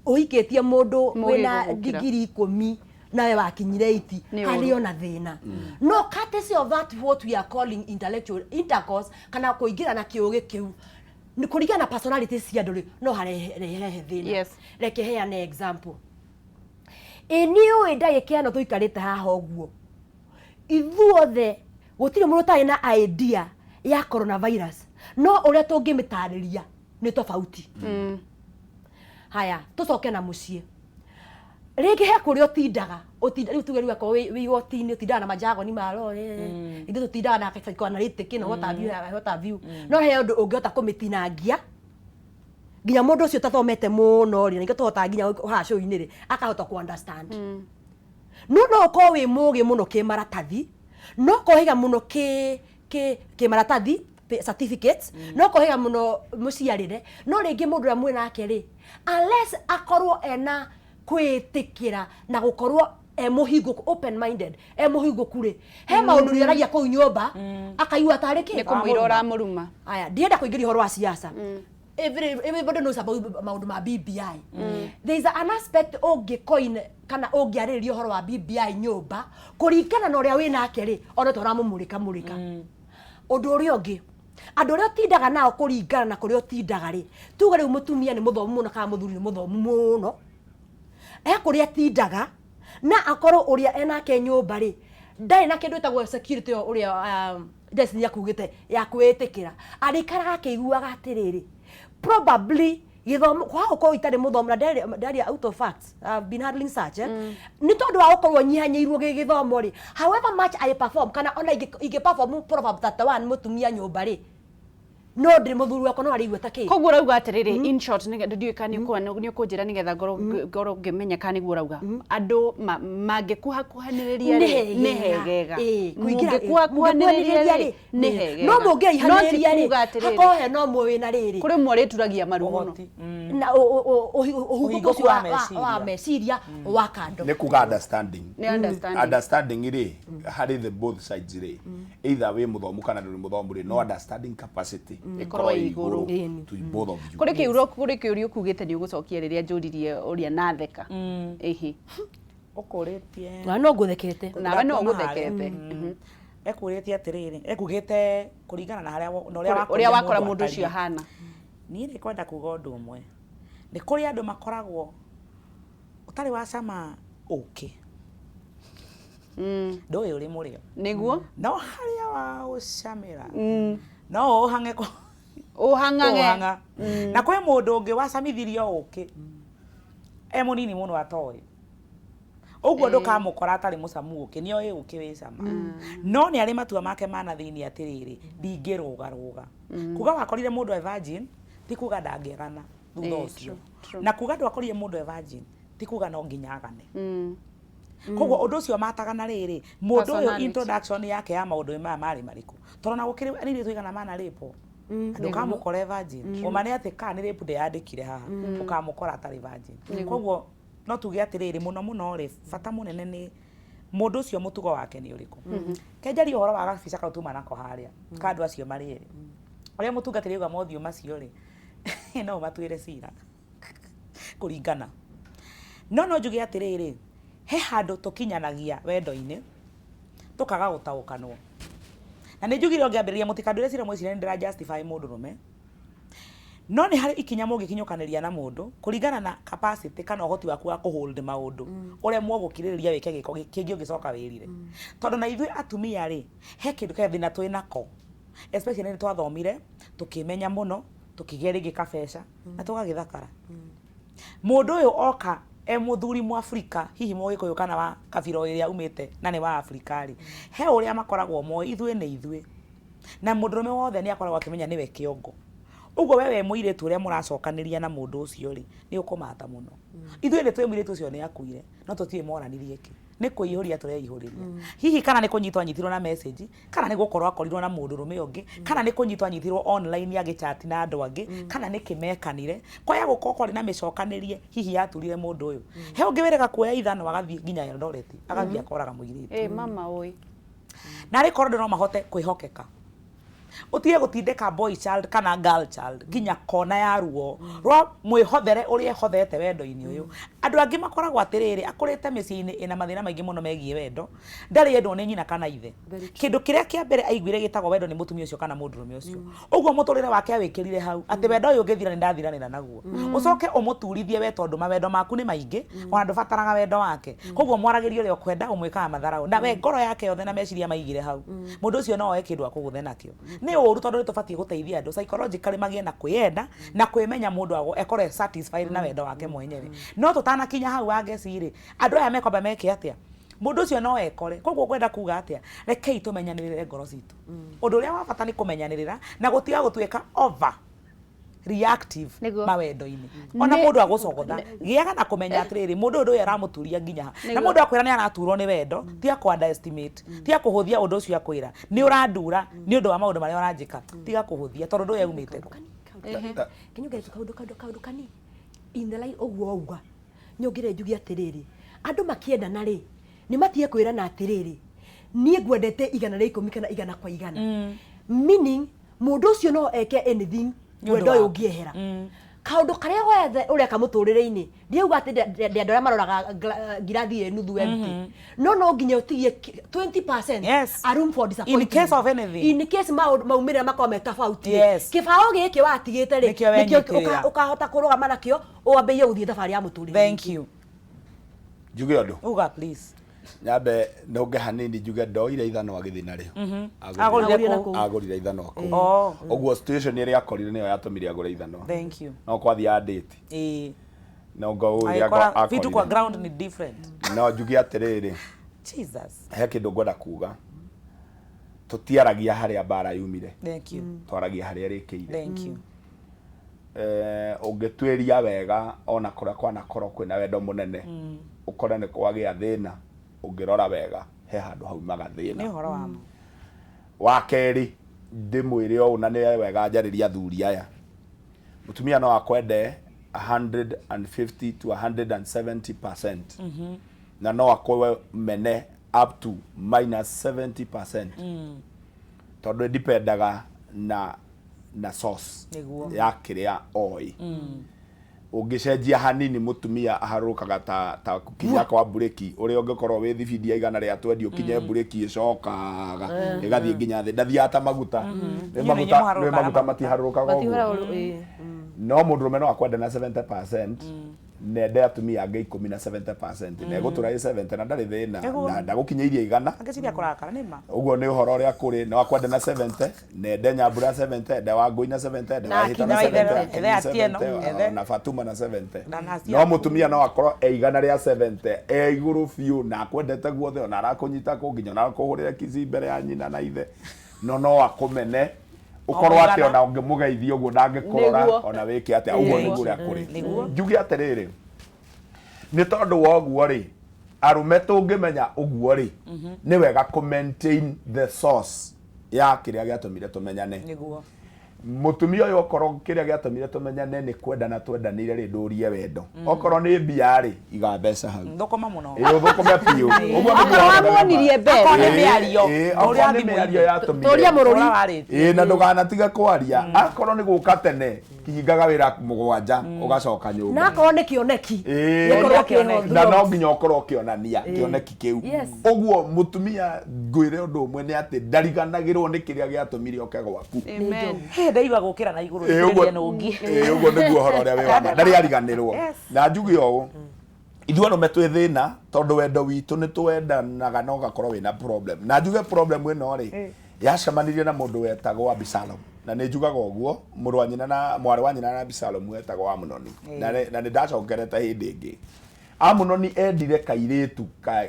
ũhikĩtie mũndũ Mũgĩ wĩna gũgũkĩra. digiri 10 nawe wakinyire 80, Nĩ harĩ ũru. ona thĩna. No courtesy of that what we are calling intellectual intercourse kana kũingĩrana kĩũgĩ kĩu nĩ kũringana na personality cia andũ rĩ, no harehe thĩna. Reke heane example. Ĩ niĩ ũĩ ndagĩka ĩno tũikarĩte haha ũguo, ithuothe gũtirĩ mũndũ ũtarĩ na idea ya coronavirus, no ũrĩa tũngĩmĩtarĩria nĩ tofauti. Haya, tũcoke na mũciĩ. Rĩngĩ he kũrĩa ũtindaga, ũtinda, rĩu tuge rĩu akorwo wĩ igoti-inĩ ũtindaga na majagoni ma law, ithuĩ tũtindaga na psychoanalytic na what have you, what have you. No he ũndũ ũngĩhota kũmĩtinangia nginya mũndũ ũcio ũtathomete mũno rĩ, na nĩkĩo tũhotaga nginya haha show-inĩ rĩ, akahota kũ understand. No no ũkorwo wĩ mũgĩ mũno kĩmaratathi, no ũkohĩga mũno kĩmaratathi, certificates, no ũkohĩga mũno mũciarĩre, no rĩngĩ mũndũ ũrĩa mwĩ nake rĩ, unless akorwo ena kwĩĩtĩkĩra na gũkorwo e mũhingũku, open minded, e mũhingũku rĩ, he maũndũ rĩaragia kũu nyũmba, akaigua tarĩ kĩ? Nĩ kũmũira ũramũruma. Aya, ndienda kũingĩria ũhoro wa siasa. Everybody knows about maũndũ ma BBI. There is an aspect ũngĩcoin kana ũngĩarĩrĩria ũhoro wa BBI nyũmba, kũringana na ũrĩa wĩ nake rĩ, ona ta ũramũmũrĩka mũrĩka. Ũndũ ũrĩa ũngĩ, andũ arĩa ũtindaga nao kũringana na kũrĩa ũtindaga rĩ, tuge rĩu mũtumia nĩ mũthomu mũno kana mũthuri nĩ mũthomu mũno, He kũrĩa atindaga na akorwo ũrĩa enake nyũmba rĩ ndarĩ na kĩndũ ĩtagwo security ĩyo ũrĩa Destiny akugĩte ya kwĩĩtĩkĩra, arĩikaraga akĩiguaga atĩrĩrĩ, probably gĩthomo kwaga gũkorwo itarĩ mũthomu na ndaria out of facts, I've been handling such, eh? Nĩ tondũ wa gũkorwo nyihanyihĩirwo gĩgĩthomo rĩ, however much I perform, kana ona ingĩ perform Proverb 31 mũtumia nyũmba rĩ, no ndĩ mũthuri wakwa no arĩigua ta kĩ. Koguo ũrauga atĩrĩrĩ, in short, ndiũĩ kana nĩ ũkũnjĩra nĩgetha ngorwo ngĩmenya kana nĩguo ũrauga, andũ mangĩkuhakuhanĩrĩria rĩ, nĩ hegega. Mũngĩkuhakuhanĩrĩria rĩ, nĩ hegega. No mũngĩraihanĩrĩria rĩ, kuga atĩrĩrĩ, hakorwo he no ũmwe wĩna rĩrĩ, kũrĩ ũmwe ũrĩturagia maru mũno. Na ũhingũku ũcio wa meciria wa kando. Nĩ kuga understanding. Nĩ understanding. Understanding rĩ, harĩ the both sides rĩ, either wĩ mũthomu kana ndũrĩ mũthomu rĩ, no understanding capacity ĩkorwo ĩ igũrũ to both of you. Kũrĩ kĩũria, kũrĩ kĩũria ũkugĩte nĩ ũgũcokia rĩrĩa njũririe ũrĩa natheka. Ĩhĩ. Ũkũrĩtie. Na no ngũthekete. Nawe no ũgũthekete. Ekũrĩtie atĩrĩrĩ, ekugĩte kũringana na harĩa na ũrĩa ũrĩa wakora mũndũ ũcio ahana. Niĩ nĩ kwenda kuga ũndũ ũmwe. Nĩ kũrĩ andũ makoragwo ũtarĩ wa cama ũkĩ. Ndũĩ ũrĩ mũrĩo. Nĩguo. No harĩa wa ũcamĩra. No ũhang'e Ũhang'age. Ũhang'a. Na kwĩ mũndũ ũngĩ wacamithirio ũkĩ e mũnini mũno atoĩ. Ũguo ndũkamũkora atarĩ mũcamu ũkĩ, nĩoĩ ũkĩ wĩ cama. No nĩ arĩ matua make ma na thĩinĩ atĩrĩrĩ, ndingĩrũgarũga. Kuga wakorire mũndũ e virgin, ti kuga ndangĩagana thutha ũcio. Na kuga ndwakorire mũndũ e virgin, ti kuga no nginya agane. Koguo ũndũ ũcio matagana rĩrĩ, mũndũ ũyũ Personality. Introduction yake ya maũndũ maya marĩ marĩkũ? Tondũ na gũkĩrĩ nĩ ithuĩ tũigana mana rape. Ndũkamũkore virgin. Ũma nĩ atĩ kana nĩ rape ndĩyandĩkire haha, ũkamũkora atarĩ virgin. Koguo no tuge atĩrĩrĩ, mũno mũno rĩ, bata mũnene nĩ mũndũ ũcio mũtugo wake nĩ ũrĩkũ. Kenjaria ũhoro wa gabica kau tuma nako harĩa, ka andũ acio marĩ erĩ. Ũrĩa mũtungatĩri auga mothiũ macio rĩ, no ũmatuĩre cira kũringana. No no njuge atĩrĩrĩ, he handũ tũkinyanagia wendo-inĩ, tũkaga gũtaũkanwo. Na nĩ njugire ũngĩambĩrĩria mũtikanduĩre cira mwĩcirie nĩ ndĩra justify mũndũrũme. No nĩ harĩ ikinya mũngĩkinyũkanĩria na mũndũ kũringana na capacity kana ũhoti waku wa kũhold maũndũ, ũremwo gũkirĩrĩria wĩke gĩko kĩngĩ ũngĩcoka wĩrire. Tondũ na ithuĩ atumia rĩ, he kĩndũ ke thĩna twĩ nako. Especially nĩ twathomire, tũkĩmenya mũno, tũkĩgĩa rĩngĩ kabeca na tũgagĩthakara. Mũndũ ũyũ oka e mũthuri Mũafrika, hihi Mũgĩkũyũ kana wa kabira ĩrĩa umĩte na nĩ wa Afrika rĩ, he ũrĩa makoragwo moĩ ithuĩ nĩ ithuĩ. Na mũndũrũme wothe nĩ akoragwo akĩmenya nĩwe kĩongo. Ũguo we wĩ mũirĩtu ũrĩa mũracokanĩria na mũndũ ũcio rĩ, nĩ ũkũmata mũno. Ithuĩ nĩ tũĩ mũirĩtu ũcio nĩ akuire, no tũtiũĩ moranirie kĩ. Nĩ kwĩihũria tũreihũrĩria. Hihi kana nĩ kũnyitwo anyitirwo na message, kana nĩ gũkorwo akorirwo na mũndũrũme ũngĩ, kana nĩ kũnyitwo anyitirwo online agĩchat na andũ angĩ, kana nĩ kĩmekanire. Kwaya gũkorwo kwarĩ na mĩcokanĩrie hihi yaturire mũndũ ũyũ. He ũngĩ wĩrĩga kuoya ithanwa agathiĩ nginya Eldoret, agathiĩ akoraga mũirĩtu. Mama oi. Na arĩ korwo andũ no mahote kwĩhokeka, ũtige gũtindĩka boy child kana girl child nginya kona ya ruo rwa mwĩhothere ũrĩa ehothete wendo-inĩ ũyũ. Andũ angĩ makoragwo atĩrĩrĩ, akũrĩte mĩciĩ-inĩ ĩna mathĩna maingĩ mũno megiĩ wendo, ndarĩ endwo nĩ nyina kana ithe. Kĩndũ kĩrĩa kĩa mbere aiguire gĩtagwo wendo nĩ mũtumia ũcio kana mũndũrũme ũcio. Ũguo mũtũrĩre wake awĩkĩrire hau atĩ wendo ũyũ ũngĩthira nĩ ndathiranĩra naguo. Ũcoke ũmũturithie we tondũ mawendo maku nĩ maingĩ, ona ndũbataraga wendo wake. Koguo mwaragĩrie ũrĩa ũkwenda, ũmwĩkaga matharaũ na we ngoro yake yothe na meciria maigire hau. Mũndũ ũcio no oe kĩndũ akũgũthe nakĩo. Nĩ ũru tondũ nĩ tũbatiĩ gũteithia andũ psychologically magĩe na kwĩyenda na kwĩmenya, mũndũ akorwo e satisfied na wendo wake mwenyewe. No tũtanakinya hau wangeci rĩ, andũ aya mekwamba meke atĩa? Mũndũ ũcio no ekore. Koguo ngwenda kuga atĩa, rekei tũmenyanĩrĩre ngoro citũ. Ũndũ ũrĩa wa bata nĩ kũmenyanĩrĩra na gũtiga gũtuĩka over reactive mawendo-inĩ. Ona mũndũ agũcogotha, gĩaga na kũmenya atĩrĩrĩ, mũndũ ũyũ ndũĩ aramũturia nginya ha. Na mũndũ akwĩra nĩ araturwo nĩ wendo, tiga kũ underestimate, tiga kũhũthia ũndũ ũcio akwĩra nĩ ũrandura nĩ ũndũ wa maũndũ marĩa ũranjĩka. Tiga kũhũthia tondũ ndũĩ aumĩte kũ. Kinyongere tu kaũndũ kanini in the line ũguo wauga, nyongere njuge atĩrĩrĩ, andũ makĩendana rĩ, nĩ matige kwĩrana atĩrĩrĩ, niĩ ngwendete 110 kana 100%, meaning mũndũ ũcio no eke anything Nĩ ũndũ wendo ũyũ waku. ũngĩehera. Kaũndũ karĩa gothe ũreka mũtũrĩre-inĩ, ndiauga atĩ ndĩ andũ arĩa maroraga ngirathi ĩ nuthu empty, no no nginya ũtigie 20% a room for In disappointment. case of anything. In case maũndũ maumĩrĩra makorwo me tofauti. Kĩbaũ gĩkĩ watigĩte rĩ, Nĩkĩo nĩkĩo wenyitĩrĩra. ũkahota kũrũgama nakĩo, wambĩrĩrie gũthiĩ thabarĩ ya mũtũrĩre. Thank you. Njuge ũndũ. Uga please. Nyambe nũnge hanini njuge ndoire ithanwa agĩthiĩ narĩo. Agũrire kũ? Agũrire ithanwa kũu. Oh. Ũguo situation ĩrĩa akorire nĩyo yatũmire agũre ithanwa. Thank you. No kwathiĩ date. Ĩĩ. No ngo ũrĩa Agĩkora vitu kwa akorire. ground ni different. No njuge atĩrĩrĩ, Jesus. he kĩndũ ngwenda kuga. Tũtiaragia harĩa mbara yumire. Thank you. Twaragia harĩa ĩrĩkĩire. Thank you. Ũngĩtuĩria wega ona kũrĩa kwanakorwo kwĩna wendo mũnene ũkore nĩ kwagĩa thĩna, ũngĩrora wega he handũ haumaga Nĩ thĩna. ũhoro wa ma. Wa kerĩ, ndĩmwĩre ũũ na nĩ wega njarĩrie athuri aya, mũtumia no akwende 150 to 170% na no akwemene up to minus 70% tondũ ĩdipendaga na source Nĩguo. ya kĩrĩa oĩ. Ũngĩcenjia hanini mũtumia aharũrũkaga ta kinya kwa mburĩki ũrĩa ũngĩkorwo wĩ thibindi ya 120 ũkinye mburĩki ĩcokaga ĩgathiĩ nginya thĩ, ndathiaga ta maguta. Nĩ Inyuĩ nĩ maguta, mũharũrũkaga nĩ maguta matiharũrũkaga ũguo. No mũndũrũme no akwende na 70% nende atumia angĩ 10 na 70% na egũtũra ĩ 70 na ndarĩ thĩna Nĩguo. na ndagũkinyĩirie 100. Angĩciria kũrakara nĩ ma. Ũguo nĩ ũhoro ũrĩa kũrĩ, no akwende na 70 nende Nyambura 70, ende Wangũi na 70, ende Na Wahĩta na Akinyi na 70, Waithera, Akinyi ethe Atieno, 70, ethe. na Fatuma na 70. Na Nasia. No mũtumia no akorwo e 100 rĩa 70 e igũrũ biũ na akwendete guothe, ona arakũnyita kũ nginya ona arakũhũrĩra kici mbere ya nyina na ithe, no akũmene ũkorwo atĩ ona ũngĩmũgeithia ũguo ndangĩkũrora Nĩguo. ona wĩke atĩa, ũguo nĩguo ũrĩa kũrĩ. Nĩguo. Njuge atĩrĩrĩ, nĩ tondũ wa ũguo rĩ, arũme tũngĩmenya ũguo rĩ, nĩ wega kũ maintain the source ya kĩrĩa gĩatũmire tũmenyane. Nĩguo. Mũtumia ũyũ okorwo kĩrĩa gĩatũmire tũmenyane nĩ kwendana twendanire rĩ, ndũrie wendo. Okorwo nĩ mbia rĩ, iga mbeca hau. Thũkũma mũno. Ĩ ũthũkũme biũ. Ũguo nĩguo Okorwo wamuonirie mbere. Akorwo nĩ mĩario, Ĩ, ũrĩa okorwo nĩ thimũ-inĩ. mĩario yatũmire. Tũria mũrũri. Ũrĩa warĩtie. Ĩ na ndũganatige kwaria. Akorwo nĩ gũka tene, kihingaga wĩra 7 ũgacoka nyũmba. Na akorwo nĩ kĩoneki. Ĩĩ. Gĩkorwo kĩho Na no nginya ũkorwo ũkĩonania kĩoneki kĩu. Yes. Ũguo mũtumia ngwĩre ũndũ ũmwe nĩ atĩ ndariganagĩrwo nĩ kĩrĩa gĩatũmire oke gwaku. Amen. Hĩ, ndaigua gũkĩra na igũrũ Ĩĩ, ũguo thikĩrĩria nũngi. ĩĩ, ũguo nĩguo ũhoro ũrĩa wĩ wa ma, ndarĩ ariganĩrwo. Yes. Na njuge ũũ, ithuĩ arũme twĩ thĩna tondũ wendo witũ nĩ twendanaga na ũgakorwo wĩna problem. Na njuge problem ĩno rĩ, yacemanirie na mũndũ wetagwo Abisalomu, na nĩ njugaga ũguo, mũrũ wa nyina na mwarĩ wa nyina na Abisalomu wetagwo Amunoni, na nĩ ndacokerete hĩndĩ ĩngĩ. Amunoni endire kairĩtu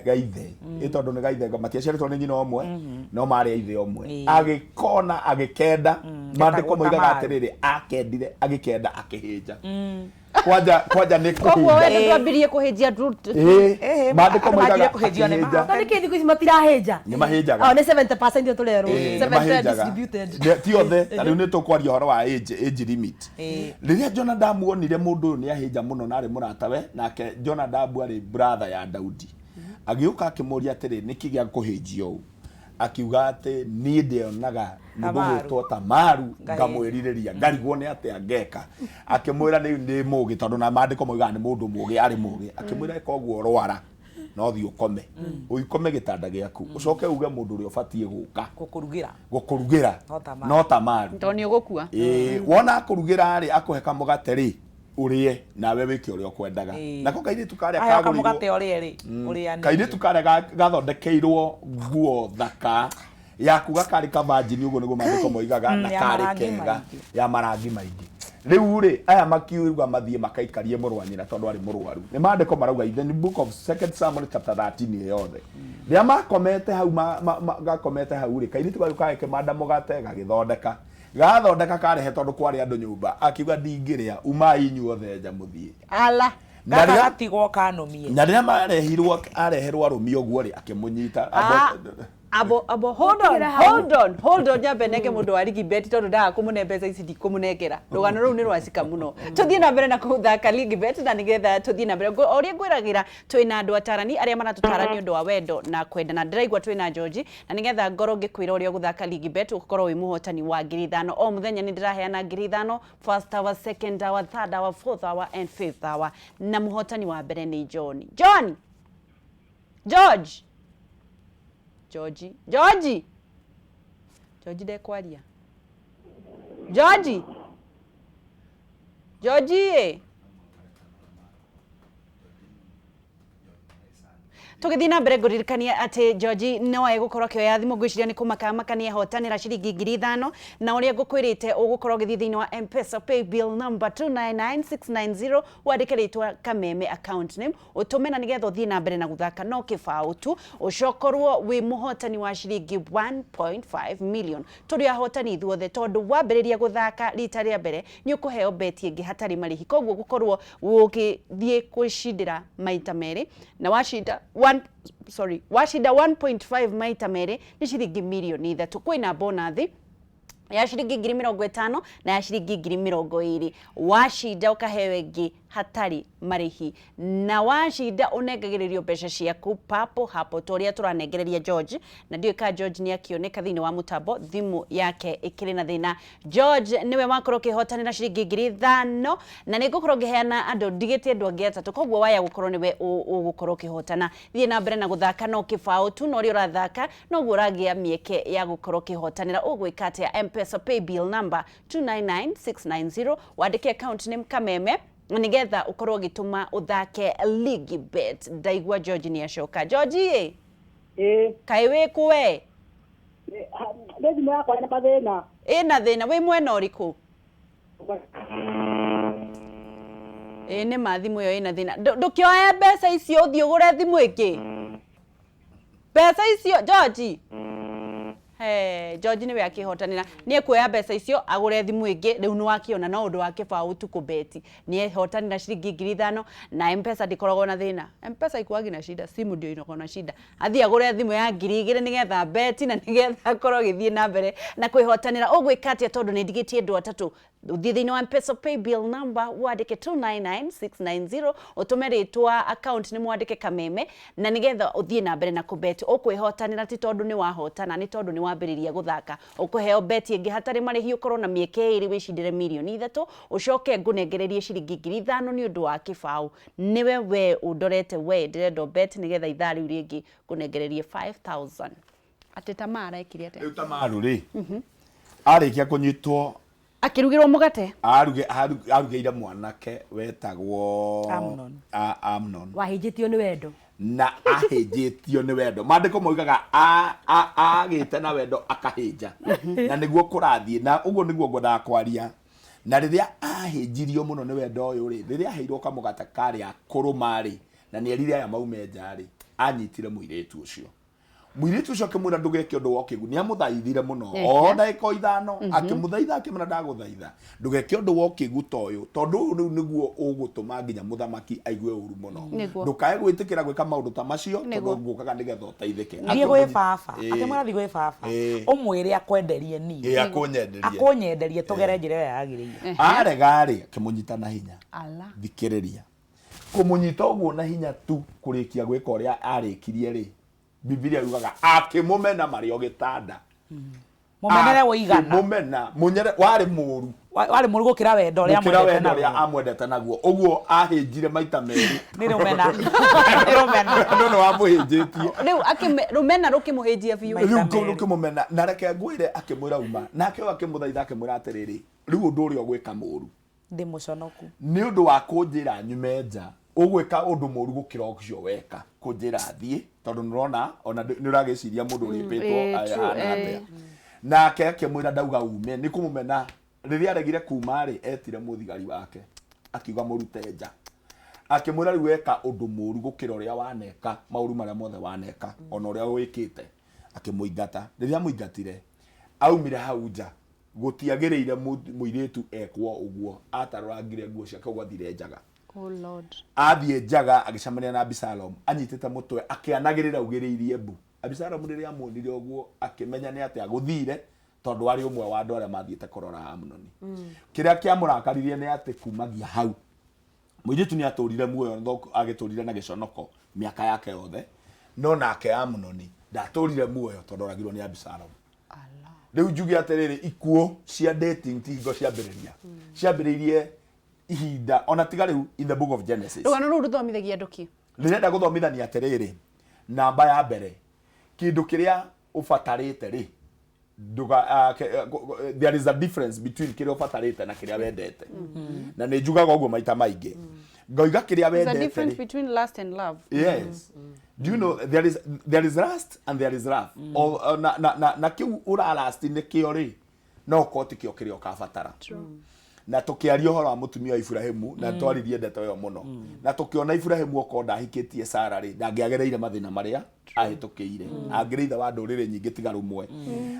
ga ithe, ĩ tondũ nĩ ga ithe, matiaciarĩtwo nĩ nyina ũmwe, no marĩ a ithe ũmwe. Agĩkona agĩkenda, maandĩko Getagwo moigaga Tamaru. atĩrĩrĩ, akendire agĩkenda akĩhĩnja. Kwanja nĩ Koguo kũhĩnja. wendo ndwambirie kũhĩnjia Ĩĩ, Ĩĩ, maandĩko andũ moigaga manjirie kũhĩnjio nĩ akĩhĩnja. Tondũ nĩkĩ thikũ ici matirahĩnja? Nĩ mahĩnjaga. Oh, nĩ 70% ĩyo tũrerwo. Ĩĩ, nĩ 70 mahĩnjaga. distributed. Ti othe, ta rĩu nĩ tũkwaria ũhoro wa age limit. Rĩrĩa Jonadabu onire mũndũ ũyũ nĩ ahĩnja mũno na arĩ mũratawe, nake Jonadabu arĩ brother ya Daudi, agĩũka akĩmũria atĩrĩ, nĩkĩ gĩa kũhĩnjia ũũ? Akiuga atĩ niĩ ndĩonaga mũndũ Tamaru. gwĩtwo Tamaru Ngahĩnja. ngamwĩrirĩria, ngarigwo nĩ atĩa ngeka. Akĩmwĩra nĩ mũgĩ, tondũ na maandĩko moigaga nĩ mũndũ mũgĩ, arĩ mũgĩ. Akĩmwĩra ĩka ũguo, rwara no thiĩ ũkome, ũikome gĩtanda gĩaku, ũcoke uge mũndũ ũrĩa ũbatiĩ gũka Gũkũrugĩra. gũkũrugĩra No Tamaru. no Tamaru. Tondũ nĩ ũgũkua. Ĩĩ, wona akũrugĩra rĩ, akũhe kamũgate rĩ, ũrĩe nawe wĩke ũrĩa ũkwendaga. Ĩĩ. Nako kairĩtu karĩa Aheo kagũrĩirwo kamũgate ũrĩe rĩ, ũrĩanĩrie. kairĩtu karĩa gathondekeirwo nguo thaka yakuga karĩ kavanjini, ũguo nĩguo maandĩko moigaga, na ya karĩ marangi kega maingĩ. ya marangi maingĩ. Rĩu rĩ, aya makiuga mathiĩ makaikarie mũrũ wa nyina tondũ arĩ mũrwaru. Nĩ maandĩko marauga in the book of Second Samuel chapter 13 ĩ yothe. Rĩrĩa makomete hau, gakomete hau rĩ, kairĩtu gagĩũka gagĩkĩmanda mũgate gagĩthondeka. Gathondeka karehe tondũ kwarĩ andũ nyũmba, akiuga ndingĩrĩa, umai inyuothe nja mũthiĩ. Ala. Na Gaka rĩrĩa gatigwo kanũmie. na rĩrĩa marehirwo, areherwo arũme ũguo rĩ, akĩmũnyita. Abo hold on, hold on, hold on, nyambe nenge mũndũ wa Ligi Bet tondũ ndaga kũmũne mbeca ici ndikũmũnengera. Rũgano rũu nĩ rwacika mũno. Tũthiĩ na mbere na kũthaka Ligi Bet na nĩgetha tũthiĩ na mbere. O ũrĩa ngwĩragĩra, twĩna andũ atarani arĩa maratũtara nĩ ũndũ wa wendo na kwendana. Ndĩraigua twĩna George, na nĩgetha ngorwo ngĩkwĩra ũrĩa ũgũthaka Ligi Bet ũkorwo wĩ mũhotani wa 5,000. O mũthenya nĩ ndĩraheana 5,000, first hour, second hour, third hour, fourth hour and fifth hour. Na mũhotani wa mbere nĩ John. John! George! Georgie, Georgie, Georgie ndekwaria. Georgie, Georgie ĩ. Tũgĩthiĩ na mbere ngũririkania atĩ George no egũkorwo akĩoya thimũ, ngwĩciria nĩ kũmaka makania hotanĩra ciringi 5000, na ũrĩa ngũkwĩrĩte ũgũkorwo ũgĩthiĩ thĩinĩ wa M-Pesa pay bill number 299690, wandĩke rĩtwa Kameme account name, ũtũme, na nĩgetha ũthiĩ na mbere na gũthaka no kĩbaũ tu, ũcokorwo wĩ mũhotani wa ciringi 1.5 million. Tũrĩ ahotani ithuothe, tondũ wambĩrĩria gũthaka rita rĩa mbere nĩ ũkũheo beti ĩngĩ hatarĩ marĩhi, koguo gũkorwo ũgĩthiĩ kwĩcindĩra maita merĩ, na wacinda one, sorry, wacinda 1.5 maita merĩ nĩ ciringi mirioni 3. Kwĩna bonathi ya ciringi 50,000 na ya ciringi 20,000. Wacinda ũkaheo ĩngĩ hatarĩ marĩhi, na wacinda ũnengagĩrĩrio mbeca ciaku papo hapo, ta ũrĩa tũranengereria George. Na ndiũĩ ka George nĩ akĩoneka thĩinĩ wa mũtambo, thimũ yake ĩkĩrĩ na thĩna. George nĩwe wakorwo ũkĩhotanĩra ciringi 5000, na nĩ ngũkorwo ngĩheana andũ, ndigĩte andũ angĩ atatũ, koguo waya gũkorwo nĩwe ũgũkorwo ũkĩhotana. Thiĩ na mbere na gũthaka no kĩbaũ tu, na ũrĩa ũrathaka noguo ũragĩa mĩeke ya gũkorwo ũkĩhotanĩra. Ũgwĩka atĩa? M-Pesa pay bill number 299690, wandĩke account name Kameme, nĩgetha ũkorwo ũgĩtũma ũthake Ligi Bet. Ndaigua George nĩ acoka. George ĩ? Ĩĩ. Kaĩ wĩ kũ we? Nĩ thimũ yakwa ĩna mathĩna. Ĩna thĩna. Wĩ mwena ũrĩkũ? Ĩĩ nĩ ma, thimũ ĩyo ĩna thĩna. Ndũkĩoe mbeca icio ũthiĩ ũgũre thimũ ĩngĩ, mbeca icio. George, he George nĩwe akĩhotanĩra, nĩ ekuoya mbeca icio agũre thimũ ĩngĩ. Rĩu nĩ wakĩona no ũndũ wa kĩbaũ tu kũbeti, nĩ ehotanĩra ciringi 5000, na M-Pesa ndĩkoragwo na thĩna. M-Pesa ikuagi na shida, simu ndio inakuwa na shida. Athiĩ agũre thimũ ya 2000 nĩgetha beti na nĩgetha akorwo agĩthiĩ na mbere na kwĩhotanĩra. Ũgwĩka atĩa? Tondũ nĩ ndigĩtie andũ atatũ, ũthiĩ thĩinĩ wa M-Pesa pay bill number, wandĩke 299690, ũtũme rĩtwa account nĩ mwandĩke Kameme, na nĩgetha ũthiĩ na mbere na kũbet. Ũkwĩhotanĩra ti tondũ nĩ wahotana, nĩ tondũ nĩ wambĩrĩria gũthaka, ũkũheo beti ĩngĩ hatarĩ marĩhi, ũkorwo na mĩeke ĩrĩ wĩcindĩre mirioni 3, ũcoke ngũnengererie ciringi 5000 nĩ ũndũ wa kĩbaũ. Nĩwe we ũndorete, we ndĩrenda ũbet nĩgetha ithaa rĩu rĩngĩ ngũnengererie 5000. Atĩ Tamara ekire atĩa? Rĩu Tamaru rĩ, arĩkia kũnyitwo, akĩrugĩrwo mũgate. Arugĩire mwanake wetagwo Amnon. Amnon. Wahĩnjĩtio nĩ wendo. Na ahĩnjĩtio nĩ wendo. Maandĩko moigaga agĩte na wendo akahĩnja, na nĩguo kũrathiĩ, na ũguo nĩguo ngwendaga kwaria. Na rĩrĩa ahĩnjirio mũno nĩ wendo ũyũ rĩ, rĩrĩa aheirwo kamũgate karĩa kũrũma rĩ, na nĩ erire aya maume nja rĩ, anyitire mũirĩtu ũcio. Mũirĩtu ũcio akĩmwĩra, "Ndũgeke ũndũ wa ũkĩgu." Nĩ amũthaithire mũno o ndagĩka o 5, akĩmũthaitha, akĩmwĩra, "Ndagũthaitha ndũgeke ũndũ wa ũkĩgu ta ũyũ, tondũ ũyũ rĩu nĩguo ũgũtũma nginya mũthamaki aigue ũru mũno. Ndũkae gwĩtĩkĩra gwĩka maũndũ ta macio, tondũ ngũkaga nĩgetha ũteithĩke." Thiĩ gwĩ baba. Akĩmwĩra, "Thiĩ gwĩ baba, ũmwĩre akwenderie niĩ." Ĩĩ, akũnyenderie. Akũnyenderie tũgere njĩra ĩrĩa yagĩrĩire. Arega rĩ, akĩmũnyita na hinya. Ala. Thikĩrĩria, kũmũnyita ũguo na hinya tu, kũrĩkia gwĩka ũrĩa arĩkirie rĩ, Bibilia yugaga akĩmũmena marĩ o gĩtanda. Mũmenere wũigana. Akĩmũmena mũnyere warĩ mũru. Warĩ mũru gũkĩra wendo ũrĩa gũkĩra amwendete wendo ũrĩa naguo. Amwendete naguo. Ũguo ahĩnjire maita merĩ. Nĩ rũmena, nĩ rũmena. Wendo nĩ wamũhĩnjĩtie. Rĩu rũmena rũkĩmũhĩnjia biũ. Rĩu kũu rũkĩmũmena. Na reke ngwĩre, akĩmwĩra uma, nake ũyũ akĩmũthaitha, akĩmwĩra atĩrĩrĩ, "Rĩu ũndũ ũrĩa ũgwĩka mũru." Ndĩ mũconoku. "Nĩ ũndũ wa kũnjĩra nyume nja, ũgwĩka ũndũ mũru gũkĩra ũcio weka kũnjĩra thiĩ, tondũ nĩũrona ona nĩ ũragĩciria mũndũ ũrĩpĩtwo ahana atĩa." Nake akĩmwĩra, "Ndauga ume." Nĩ kũmũmena. Rĩrĩa aregire kuma rĩ, etire mũthigari wake, akiuga mũrute nja, akĩmwĩra, "Rĩu weka ũndũ mũru gũkĩra ũrĩa waneka, maũru marĩa mothe waneka, ona ũrĩa wĩkĩte." Akĩmũingata. Rĩrĩa amũingatire, aumire hau nja, gũtiagĩrĩire mũirĩtu ekwo ũguo, atarũrangire nguo ciake ũguo, athire njaga. Oh Lord. Athiĩ njaga, agĩcemania na Abisalomu anyitĩte mũtwe akĩanagĩrĩra augĩrĩirie mbu. Abisalomu rĩrĩa amuonire ũguo, akĩmenya nĩ atĩa gũthire, tondũ arĩ ũmwe wa andũ arĩa mathiĩte kũrora Amunoni. Kĩrĩa kĩamũrakaririe nĩ atĩ kumagia hau mũirĩtu nĩ atũrire muoyo, no agĩtũrire na gĩconoko mĩaka yake yothe, no nake Amunoni ndatũrire muoyo tondũ oragirwo nĩ Abisalomu. Rĩu njuge atĩrĩrĩ, ikuũ cia dating ti hingo ciambĩrĩria, ciambĩrĩirie ihinda ona tiga rĩu, in the book of Genesis. Rũgano rũu rũthomithagia andũ kĩ? Rĩrenda gũthomithania atĩrĩrĩ, namba ya mbere, kĩndũ kĩrĩa ũbatarĩte rĩ, nduga there is a difference between kĩrĩa ũbatarĩte na kĩrĩa wendete. Na nĩ njugaga ũguo maita maingĩ. Ngoiga kĩrĩa There's a wendete difference rĩ. between lust and love. Yes. Do you know there is lust and there is love. O, na kĩu ũrarasti nĩkĩo rĩ, no ũkorwo ti kĩo kĩrĩa ũkabatara. Na tũkĩaria ũhoro wa mũtumia wa Iburahĩmu na twaririe ndeto ĩyo mũno, na tũkĩona Iburahĩmu okorwo ndahikĩtie Sara rĩ, ndangĩagereire mathĩna marĩa ahĩtũkĩire, angĩrĩ ithe wa ndũrĩrĩ nyingĩ tiga rũmwe.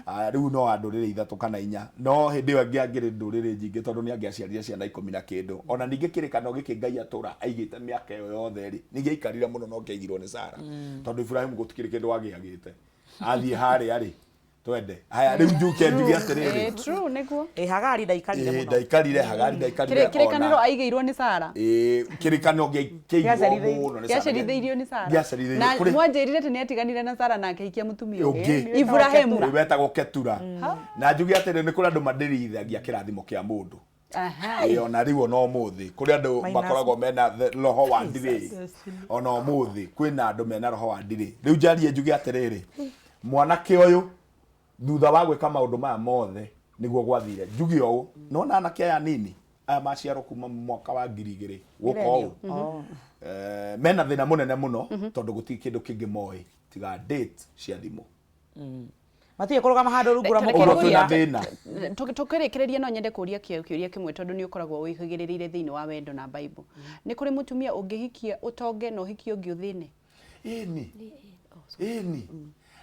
Ah, rĩu no wa ndũrĩrĩ ithatũ kana inya, no hĩndĩ ĩyo ĩngĩ angĩrĩ ndũrĩrĩ nyingĩ, tondũ nĩ angĩaciarire ciana 10 na kĩndũ. Ona ningĩ kĩrĩkanĩro gĩkĩ Ngai atũra aigĩte mĩaka ĩyo yothe rĩ, nĩ gĩaikarire mũno no kĩaigirwo nĩ Sara, tondũ Iburahĩmu gũtikĩrĩ kĩndũ agĩagĩte athiĩ harĩa rĩ. Twende haya rĩu njuke njuge atĩrĩrĩ. Eh, true, nĩguo. Ĩ Hagari ndaikarire mũno. Ndaikarire, Hagari ndaikarire. Kĩrĩkanĩro aigĩirwo nĩ Sara. Ĩĩ, kĩrĩkanĩro gĩaigirwo mũno nĩ Sara. Gĩacerithĩirio nĩ Sara. Gĩacerithĩirio. Na mwanjĩrire atĩ nĩ atiganire na Sara na akĩhikia mũtumia ũngĩ. Iburahĩmu. Ũyũ wetagwo Ketura. Na njuge atĩrĩ, nĩ kũrĩ andũ mandĩrithagia kĩrathimo kĩa mũndũ. Ĩĩ, ona rĩu ona ũmũthĩ kũrĩ andũ Minus. makoragwo mena roho wa ndirĩ. Ona ũmũthĩ kwĩna andũ mena roho wa ndirĩ. Rĩu njarie njuge atĩrĩrĩ, mwanake ũyũ thutha wa gwĩka maũndũ maya mothe nĩguo gwathire. Njuge ũũ, nona anake aya nini aya maciarwo kuma mwaka wa 2000 gũka ũũ, Oh. Mena thĩna mũnene mũno, tondũ gũtirĩ kĩndũ kĩngĩ moĩ tiga date cia thimũ. Matirĩ kũrũgama handũ rungu rwa Reke Ũguo mũkorobia. twĩna thĩna. Tũkĩrĩkĩrĩria no nyende kũria kĩũria kĩmwe, tondũ nĩ ũkoragwo wĩhĩgĩrĩrĩire thĩinĩ wa wendo na Bible. Nĩ kũrĩ mũtumia ũngĩhikia ũtonge na ũhikie ũngĩ ũthĩne? Ĩni, ĩni,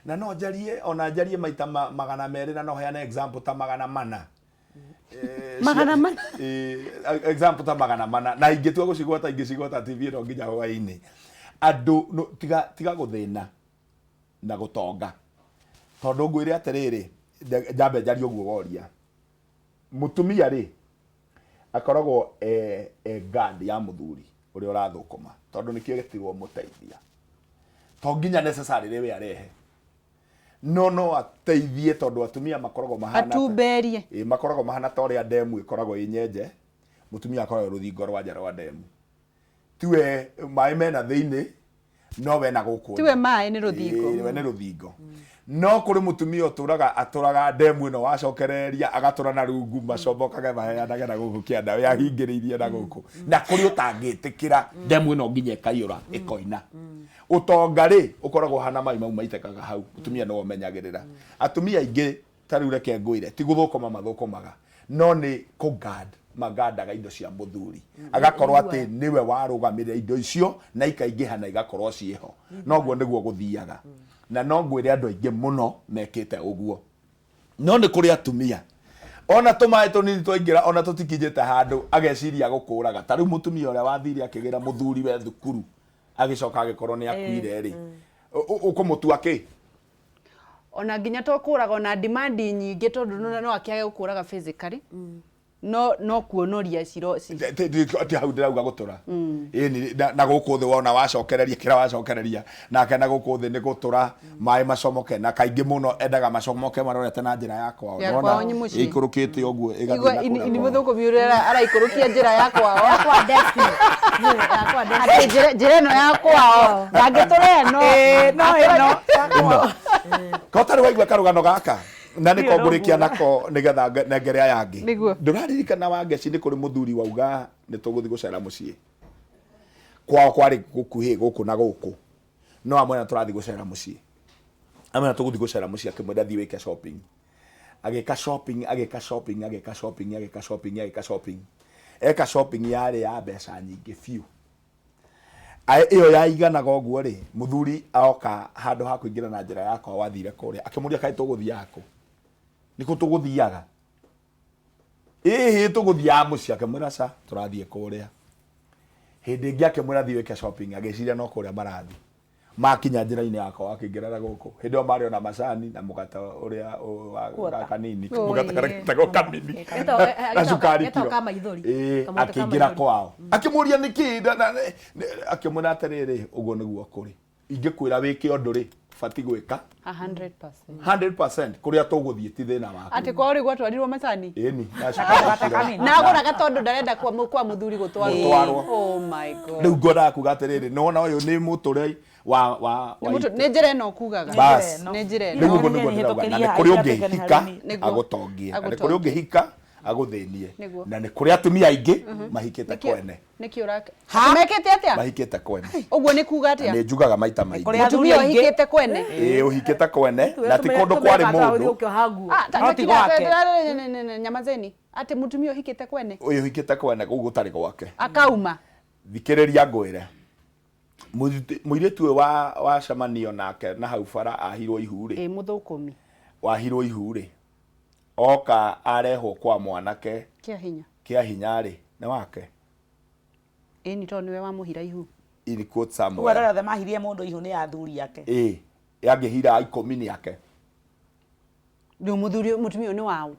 na no njarie, ona njarie maita 200, na no heane example ta 400. Magana mana? Example ta 400, na ingĩtua gũcigwata ingĩcigwata TV ĩno nginya hwaĩ-inĩ. Andũ tiga gũthĩna na gũtonga, tondũ ngwĩre atĩrĩrĩ, njambe njarie ũguo woria. Mũtumia rĩ, akoragwo e guard ya mũthuri ũrĩa ũrathũkũma, tondũ nĩkĩo gĩtirwo mũteithia. To nginya necessarily we arehe, no ateithie, tondũ atumia makoragwo mahana Atumberie. Ĩ, makoragwo mahana ta ũrĩa ndemu ĩkoragwo ĩ nyenje. Mũtumia akoragwo rũthingo rwa nja rwa ndemu, tiwe maĩ mena thĩinĩ, no we na gũkũ Tiwe maĩ, nĩ rũthingo. Ĩ, we nĩ rũthingo. No kũrĩ mũtumia ũtũraga atũraga ndemu ĩno, wacokereria agatũra na rungu, macomokage maheanage na gũkũ kĩanda, we ahingĩrĩirie na gũkũ. Na kũrĩ ũtangĩtĩkĩra ndemu ĩno nginya ĩkaiyũra ĩkoina. Ũtonga rĩ, ũkoragwo hana mai mau maitĩkaga hau, mũtumia nĩwe ũmenyagĩrĩra. Atumia aingĩ ta rĩu reke ngwĩre, ti gũthũkũma mathũkũmaga, no nĩ kũ-guard magandaga indo cia mũthuri, agakorwo atĩ nĩwe warũgamĩrĩra indo icio na ikaingĩha na igakorwo ciĩho. Noguo nĩguo gũthiaga. Na no ngwĩre andũ aingĩ mũno mekĩte ũguo. No nĩ kũrĩ atumia ona tũmaĩ tũnini twaingĩra, ona tũtikinyĩte handũ, ageciria gũkũraga. Ta rĩu mũtumia ũrĩa wathire akĩgĩra mũthuri we thukuru, agĩcoka agĩkorwo nĩ akuire rĩ, ũkũmũtua kĩ? Ona nginya to kũraga, ona demand nyingĩ, tondũ no akĩage gũkũraga physically, no kuonoria ciro Ti hau ndĩrauga gũtũra. Ĩni, na gũkũ thĩ wona wacokereria kĩrĩa wacokereria nake na gũkũ thĩ nĩ gũtũra maĩ macomoke, na kaingĩ mũno endaga macomoke marorete na njĩra ya kwao. Ya Nĩwona kwao nĩ mũciĩ. ĩikũrũkĩte ũguo ĩgathiĩ Igua na kũrĩa ini kwao. mũthũkũmi ũrĩa araikũrũkia njĩra ya kwao. Yakwa destiny. Yakwa destiny. Atĩ njĩra ĩno ya kwao ndangĩtũra ĩno. Ĩĩ, no ĩno. Ĩno ko tarĩ waigua karũgano gaka na nĩko ngũrĩkia nako nĩgetha nengere aya angĩ. Nĩguo. Ndũraririkana wa ngeci nĩ kũrĩ mũthuri wauga nĩ tũgũthiĩ gũcera mũciĩ kwao, kwarĩ gũkuhĩ gũkũ na gũkũ, no amwena tũrathiĩ gũcera mũciĩ, amwena tũgũthiĩ gũcera mũciĩ, akĩmwĩra thiĩ wĩke shopping. Agĩka shopping, agĩka shopping, agĩka shopping, agĩka shopping, agĩka shopping, eka shopping yarĩ ya mbeca nyingĩ biũ. Ĩyo yaiganaga ũguo rĩ, mũthuri oka handũ ha kũingĩra na njĩra yakwa wathire kũrĩa, akĩmũria, kaĩ tũgũthiaga kũ? Nĩkũ tũgũthiaga? Ĩhĩ, tũgũthiaga mũciĩ. Akĩmwĩra ca, tũrathiĩ kũrĩa. Hĩndĩ ĩngĩ akĩmwĩra thiĩ wĩke shopping, agĩciria no kũrĩa marathiĩ. Makinya njĩra-inĩ yakwa akĩingĩra na gũkũ, hĩndĩ ĩyo marĩ ona macani na mũgate ũrĩa wa kanini, mũgate karĩa getagwo kanini na cukari Getagwo kiro. ka maithori. Ĩĩ, Kamũgate ka akĩingĩra maithori. kwao akĩmũria nĩkĩ, akĩmwĩra atĩrĩrĩ, ũguo nĩguo kũrĩ, ingĩkwĩra wĩke ũndũ rĩ, bati gwĩka 100%. 100%. Kũrĩa tũgũthiĩ ti thĩna waku. Atĩ kwao rĩ gwatwarirwo macani? Ĩni, na cukari kiro. Na agũraga tondũ ndarenda kwa mũthuri gũtwarwo. Gũtwarwo. Oh my God. Rĩu ngwendaga kuga atĩrĩrĩ, nĩwona ũyũ nĩ mũtũre wa Nĩ nĩ njĩra ĩno ũkugaga. Bas. Nĩ njĩra ĩno. Rĩu ũguo nĩguo ndĩrauga, na nĩ kũrĩ ũngĩhika Nĩguo. agũtongie, na nĩ kũrĩ Agũtongie. ũngĩhika. Agũthĩnie. Nĩguo. Na nĩ kũrĩ atumia aingĩ mahikĩte kwene. Nĩkĩ ũraka mekĩte atĩa? Mahikĩte kwene. Ũguo nĩ kuga Na atĩa? nĩ njugaga maita maingĩ. Mũtumia ũhikĩte kwene. Ĩĩ, ũhikĩte kwene na ti kũndũ kwarĩ mũndũ. Ah, No ti gwake. Nyamazeni atĩ mũtumia ũhikĩte kwene Ũyũ ũhikĩte kwene kũu gũtarĩ gwake. Akauma. Thikĩrĩria ngwĩre. Mũirĩtu ũyũ wa wacemanio nake na hau bara ahirwo ihu rĩ. Ĩ mũthũkũmi. Wahirwo ihu rĩ. Oka arehwo kwa mwanake Kĩa hinya. Kĩa hinya rĩ, nĩ wake. Ĩni tondũ nĩwe wamũhira ihu. In quote Rĩu somewhere. arĩa othe mahirie mũndũ ihu nĩ athuri ake. Ĩĩ, yangĩhira 10 nĩ ake. Rĩu mũthuri mũtumia ũyũ nĩ waũ?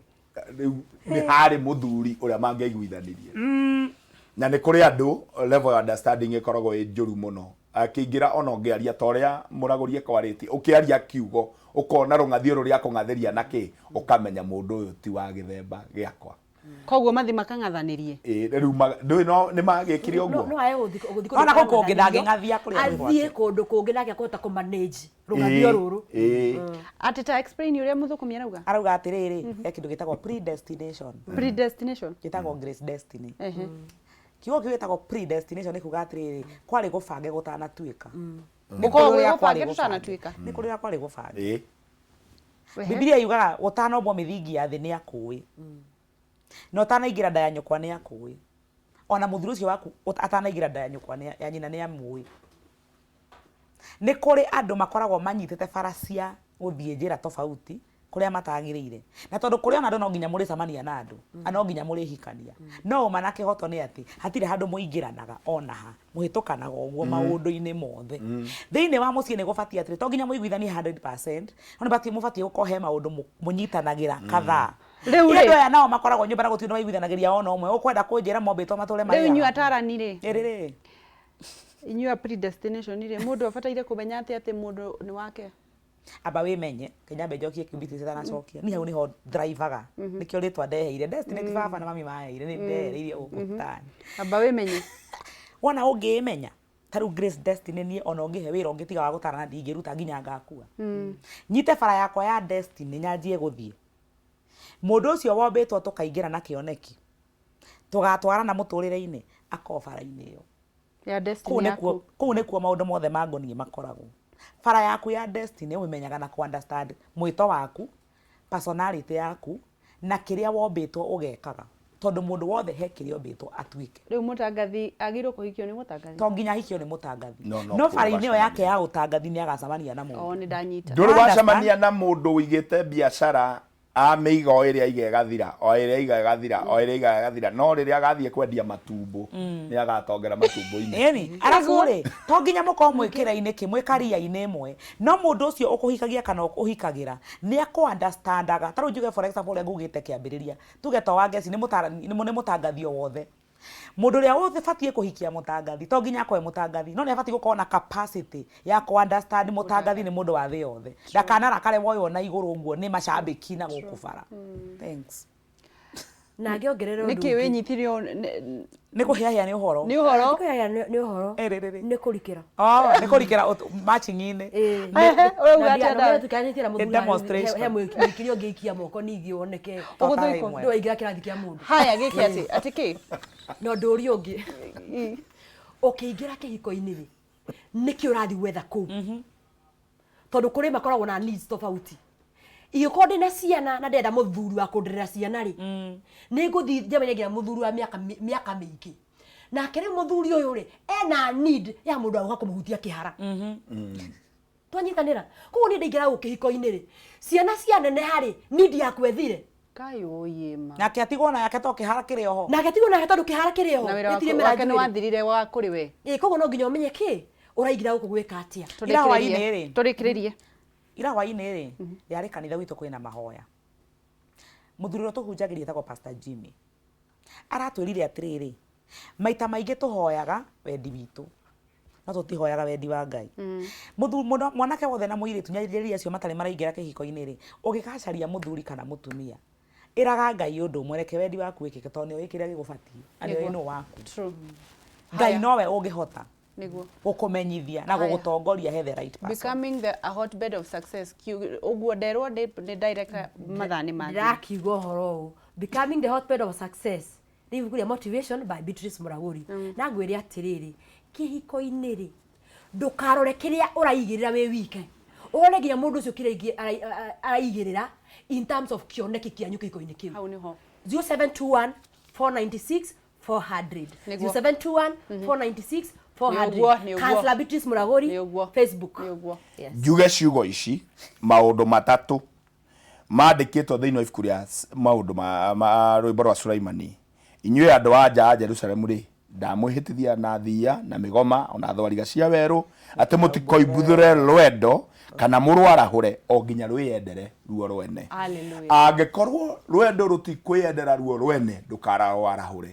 Rĩu nĩ harĩ mũthuri ũrĩa mangĩaiguithanirie. Na nĩ kũrĩ andũ level ya understanding ĩkoragwo ĩ njũru mũno. Akĩingĩra ona ũngĩaria ta ũrĩa mũragũri ekwarĩtie, ũkĩaria kiugo ũkona rũng'athio rũrĩa akũng'athĩria na kĩ, ũkamenya mũndũ ũyũ ti wa gĩthemba gĩakwa. Koguo mathi makang'athanĩrie. Ĩĩ, rĩu ndũĩ no nĩ magĩkire ũguo? No ae gũthiĩ kũndũ Ona kũu kũngĩ kũrang'athanĩrio, ndangĩng'athia kũrĩa gwĩ gwake. athiĩ kũndũ kũngĩ nake akũhota kũmanage rũng'athio rũrũ. Atĩ ta explain ũrĩa mũthũkũmi arauga. Arauga atĩrĩrĩ, he kĩndũ gĩtagwo predestination. Predestination. Gĩtagwo grace destiny. Ehe. Kiugo kĩu gĩtagwo predestination nĩ kuga atĩrĩrĩ, kwarĩ gũbange gũtanatuĩka. Nĩ Gũkoragwo kũrĩ gwĩ ũrĩa gũbange kwarĩ gũbange. gũtanatuĩka. Nĩ kũrĩ ũrĩa kwarĩ gũbange. Ĩĩ. Bibilia yugaga gũtanombwo mĩthingi ya thĩ nĩ akũĩ. Na ũtanaingĩra nda ya nyũkwa nĩ akũĩ. Ona mũthuri ũcio waku atanaingĩra nda ya nyũkwa ya nyina nĩ amũĩ. Nĩ kũrĩ andũ makoragwo manyitĩte bara cia gũthiĩ njĩra tofauti kũrĩa matagĩrĩire. Na tondũ kũrĩ ona andũ no nginya mũrĩcemania na andũ, na no nginya mũrĩhikania. No ũma na kĩhoto nĩ atĩ hatirĩ handũ mũingĩranaga ona ha, mũhĩtũkanaga ũguo maũndũ-inĩ mothe. Thĩinĩ wa mũciĩ nĩ gũbatiĩ atĩrĩ, to nginya mũiguithanie 100%, no nĩ mũbatiĩ gũkorwo he maũndũ mũnyitanagĩra kadhaa. Rĩu rĩ- Andũ aya nao makoragwo nyũmba na gũtirĩ ũndũ maiguithanagĩria ona ũmwe. Ũkwenda kũnjĩra mombĩtwo matũre Rĩu inyuĩ marĩaga? atarani rĩ, Ĩrĩrĩ. inyuĩ a predestination rĩ, mũndũ abataire kũmenya atĩa atĩ mũndũ nĩ wake? Amba wĩmenye, kenya mbe njokie kĩũmbi titanacokia. Niĩ hau nĩho drivaga. Nĩkĩo rĩtwa ndeheire. Destiny ti baba na mami maheire, nĩ ndehereirie gũkũ tani. Amba wĩmenye. Wona ũngĩĩmenya, ta rĩu Grace Destiny niĩ ona ũngĩhe wĩra ũngĩ tiga wa gũtarana ndingĩruta nginya ngakua. Nyite bara yakwa ya Destiny nyanjie gũthiĩ. Mũndũ ũcio wombĩtwo tũkaingĩra na kĩoneki, tũgatwarana mũtũrĩre-inĩ, akorwo bara-inĩ ĩyo. Ya destiny Kũu yaku. nĩkuo kũu nĩkuo maũndũ mothe mangoniĩ makoragwo. Bara yaku ya destiny ũmĩmenyaga na kũ understand mwĩto waku, personality yaku, na kĩrĩa wombĩtwo ũgekaga. Tondũ mũndũ wothe he kĩrĩa ombĩtwo atuĩke. Rĩu mũtangathi agĩrĩirwo kũhikio nĩ mũtangathi? To nginya ahikio nĩ mũtangathi. No, no, No kũrĩ bara-inĩ ĩyo wacemania. yake ya ũtangathi nĩ agacemania na mũndũ. O nĩ ndanyita. Ndũrĩ wacemania na mũndũ ũigĩte biacara amĩiga o ĩrĩa aiga ĩgathira, o ĩrĩa aiga ĩgathira, o ĩrĩa aiga ĩgathira, no rĩrĩa agathiĩ kwendia matumbo nĩ agatongera matumbo-inĩ. Ĩni, arabu rĩ, to nginya mũkorwo mwĩkĩra-inĩ kĩ, mwĩ karia-inĩ ĩmwe, no mũndũ ũcio ũkũhikagia kana ũhikagĩra nĩ akũ understandaga. Ta rĩu njuge for example ũrĩa ngugĩte kĩambĩrĩria, tuge to wa Ngeci nĩ nĩ mũtangathi o wothe. Mũndũ ũrĩa ũbatiĩ kũhikia mũtangathi to nginya akorwo e mũtangathi, no nĩ abatiĩ gũkorwo na capacity ya kũ understand mũtangathi nĩ mũndũ wa thĩ yothe. Ndakanarakare woywo na igũrũ ũguo nĩ macambĩki na gũkũ bara. Thanks. Na ngĩongerera ũndũ Nĩkĩ ũngĩ. wĩnyitire ũũ? Nĩ kũhĩahĩa nĩ ũhoro. Nĩ ũhoro? Nĩ kũhĩahĩa nĩ ũhoro. Ĩrĩrĩrĩ. Nĩ kũrikĩra. Oh, nĩ kũrikĩra matching-inĩ. Ũrauga atĩa Dawa? Tukanitĩra mũthuri Demonstration. he mũikĩri ũngĩikia moko ningĩ woneke. Ũgũthũikwo. Ndũ waingĩra kĩrathi kĩa mũndũ. Haya gĩkĩ atĩ atĩ kĩ? Na ũndũ ũrĩa ũngĩ. Ũkĩingĩra kĩhiko-inĩ rĩ, nĩkĩ ũrathiĩ gwetha kũu? Tondũ kũrĩ makoragwo na needs tofauti. Ingĩkorwo ndĩna ciana na ndĩrenda mũthuri wa kũnderera ciana rĩ, nĩ ngũthiĩ njemanie nginya mũthuri wa mĩaka mĩingĩ. Nake rĩu mũthuri ũyũ rĩ, ena need ya mũndũ wa gũka kũmũhutia kĩhara. Twanyitanĩra. Koguo niĩ ndaingĩra gũkũ kĩhiko-inĩ rĩ, ciana cianeneha rĩ, need yakwa ĩthire. Kai ũyĩ ma. Nake atigwo na yake to kĩhara kĩrĩ oho. Nake atigwo nake tondũ kĩhara kĩrĩ oho. Na wĩra Gĩtirĩ wake nĩ mĩrangi. wathirire wa kũrĩ we. Ĩĩ, koguo no nginya ũmenye kĩ ũraingĩra gũkũ gwĩka atĩa. Ira hwaĩ-inĩ rĩ. Tũrĩkĩrĩrie. Ira hwaĩ-inĩ rĩ, yarĩ kanitha gwitũ kwĩna mahoya. Mũthuri ũrĩa tũhunjagĩria etagwo Pastor Jimmy. Aratwĩrire atĩrĩrĩ, maita maingĩ tũhoyaga wendi witũ, no tũtihoyaga wendi wa Ngai. Mũthuri, mwanake wothe na mũirĩtu nyanjĩrĩria acio matarĩ maraingĩra kĩhiko-inĩ rĩ, ũngĩgacaria mũthuri kana mũtumia, ĩraga Ngai ũndũ ũmwe, reke wendi waku wĩkĩke tondũ nĩoĩ kĩrĩa gĩgũbatiĩ na nĩoĩ nũ waku. Ngai nowe ũngĩhota Nĩguo. gũkũmenyithia na Haya. gũgũtongoria he the right person. Becoming a hotbed of success. Ũguo nderwo nĩ director mathaa nĩ mathiĩ. Ndĩrakiuga ũhoro ũũ. Becoming the Hotbed of Success nĩ ibuku rĩa motivation by Beatrice Mũragũri. Na ngwĩre atĩrĩrĩ, kĩhiko-inĩ rĩ, ndũkarore kĩrĩa ũraigĩrĩra wĩ wike, ũrore nginya mũndũ ũcio kĩrĩa ingĩ araigĩrĩra in terms of kĩoneki kĩanyu kĩhiko-inĩ kĩu. Hau nĩho. 0721 496 400. Nĩguo. 0721 496 400. Nĩũguo, nĩũguo. Counselor Beatrice Mũragũri. Nĩũguo. Facebook. Nĩũguo. Yes. Njuge ciugo ici, maũndũ matatũ mandĩkĩtwo thĩinĩ wa ibuku rĩa maũndũ ma, ma rwĩmbo rwa Sulaimani. Inyuĩ andũ a nja a Jerusalemu rĩ, ndamwĩhĩtithia na thiia na mĩgoma o na thwariga cia werũ, atĩ mũtikoimbuthũre rwendo kana mũrwarahũre o nginya rwĩyendere ruo rwene. Hallelujah. Angĩkorwo rwendo rũtikwĩyendera ruo rwene, ndũkarwarahũre.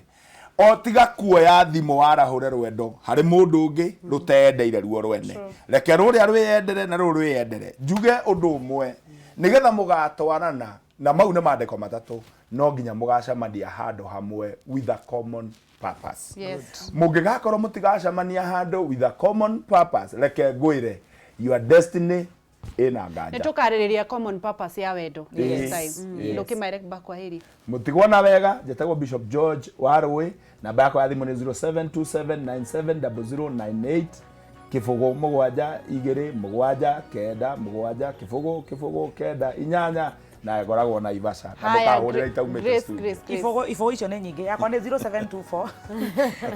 O tiga kuoya thimũ warahũre rwendo harĩ mũndũ ũngĩ rũteyendeire ruo rwene. Reke rũrĩa rwĩyendere na rũrũ rwĩyendere. Njuge ũndũ ũmwe, nĩgetha mũgatwarana, na mau nĩ mandĩko matatũ, no nginya mũgacemania handũ hamwe with a common purpose. Yes. Mũngĩgakorwo mũtigacemania handũ with a common purpose, reke ngwĩre, your destiny ĩna nganja. Nĩ tũkarĩrĩria common purpose ya wendo Yes. next time. Yes. Ndũkĩmaire bakwaheri. Mũtigwo na wega, njĩtagwo Bishop George Warũĩ, namba yakwa ya thimũ nĩ 0727970098, kĩbũgũ mũgwanja igĩrĩ mũgwanja kenda mũgwanja kĩbũgũ kĩbũgũ kenda inyanya, na ngoragwo Naivasha. Na Haya, ndũkahũrĩre itaumĩte Grace, studio. Grace, Grace. Ibũgũ icio nĩ nyingĩ. Yakwa nĩ 0724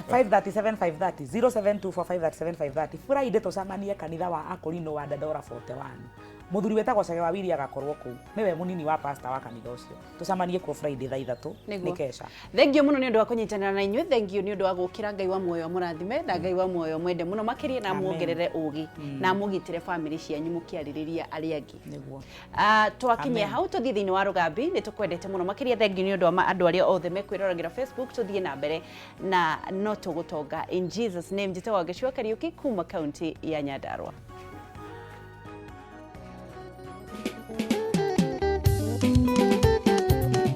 537 530, 0724 537 530. Friday tũcemanie kanitha wa Akorino wa Dandora 41. Mũthuri wĩtagwo Chege wa Wiri agakorwo kũu, nĩwe mũnini wa pastor wa kanitha ũcio. Tũcemanie kuo Friday thaa 3 Nĩguo. nĩ kesha. Thengiũ mũno nĩ ũndũ wa kũnyitanĩra na inyuĩ, thengiũ nĩ ũndũ wa gũkĩra. Ngai wa muoyo amũrathime na Ngai wa muoyo mwende mũno makĩria na Amen. amuongerere ũgĩ na amũgitĩre bamĩrĩ cianyu mũkĩarĩrĩria arĩa angĩ. Nĩguo. Twakinyia Amen. hau tũthiĩ thĩinĩ wa rũgambi, nĩ tũkwendete mũno makĩria. Thengiũ nĩ ũndũ wa andũ arĩa othe mekwĩroragĩra Facebook, tũthiĩ na mbere na no tũgũtonga in Jesus name. Njĩtagwo Gĩcua Kariũki kuma kaunti ya Nyandarua.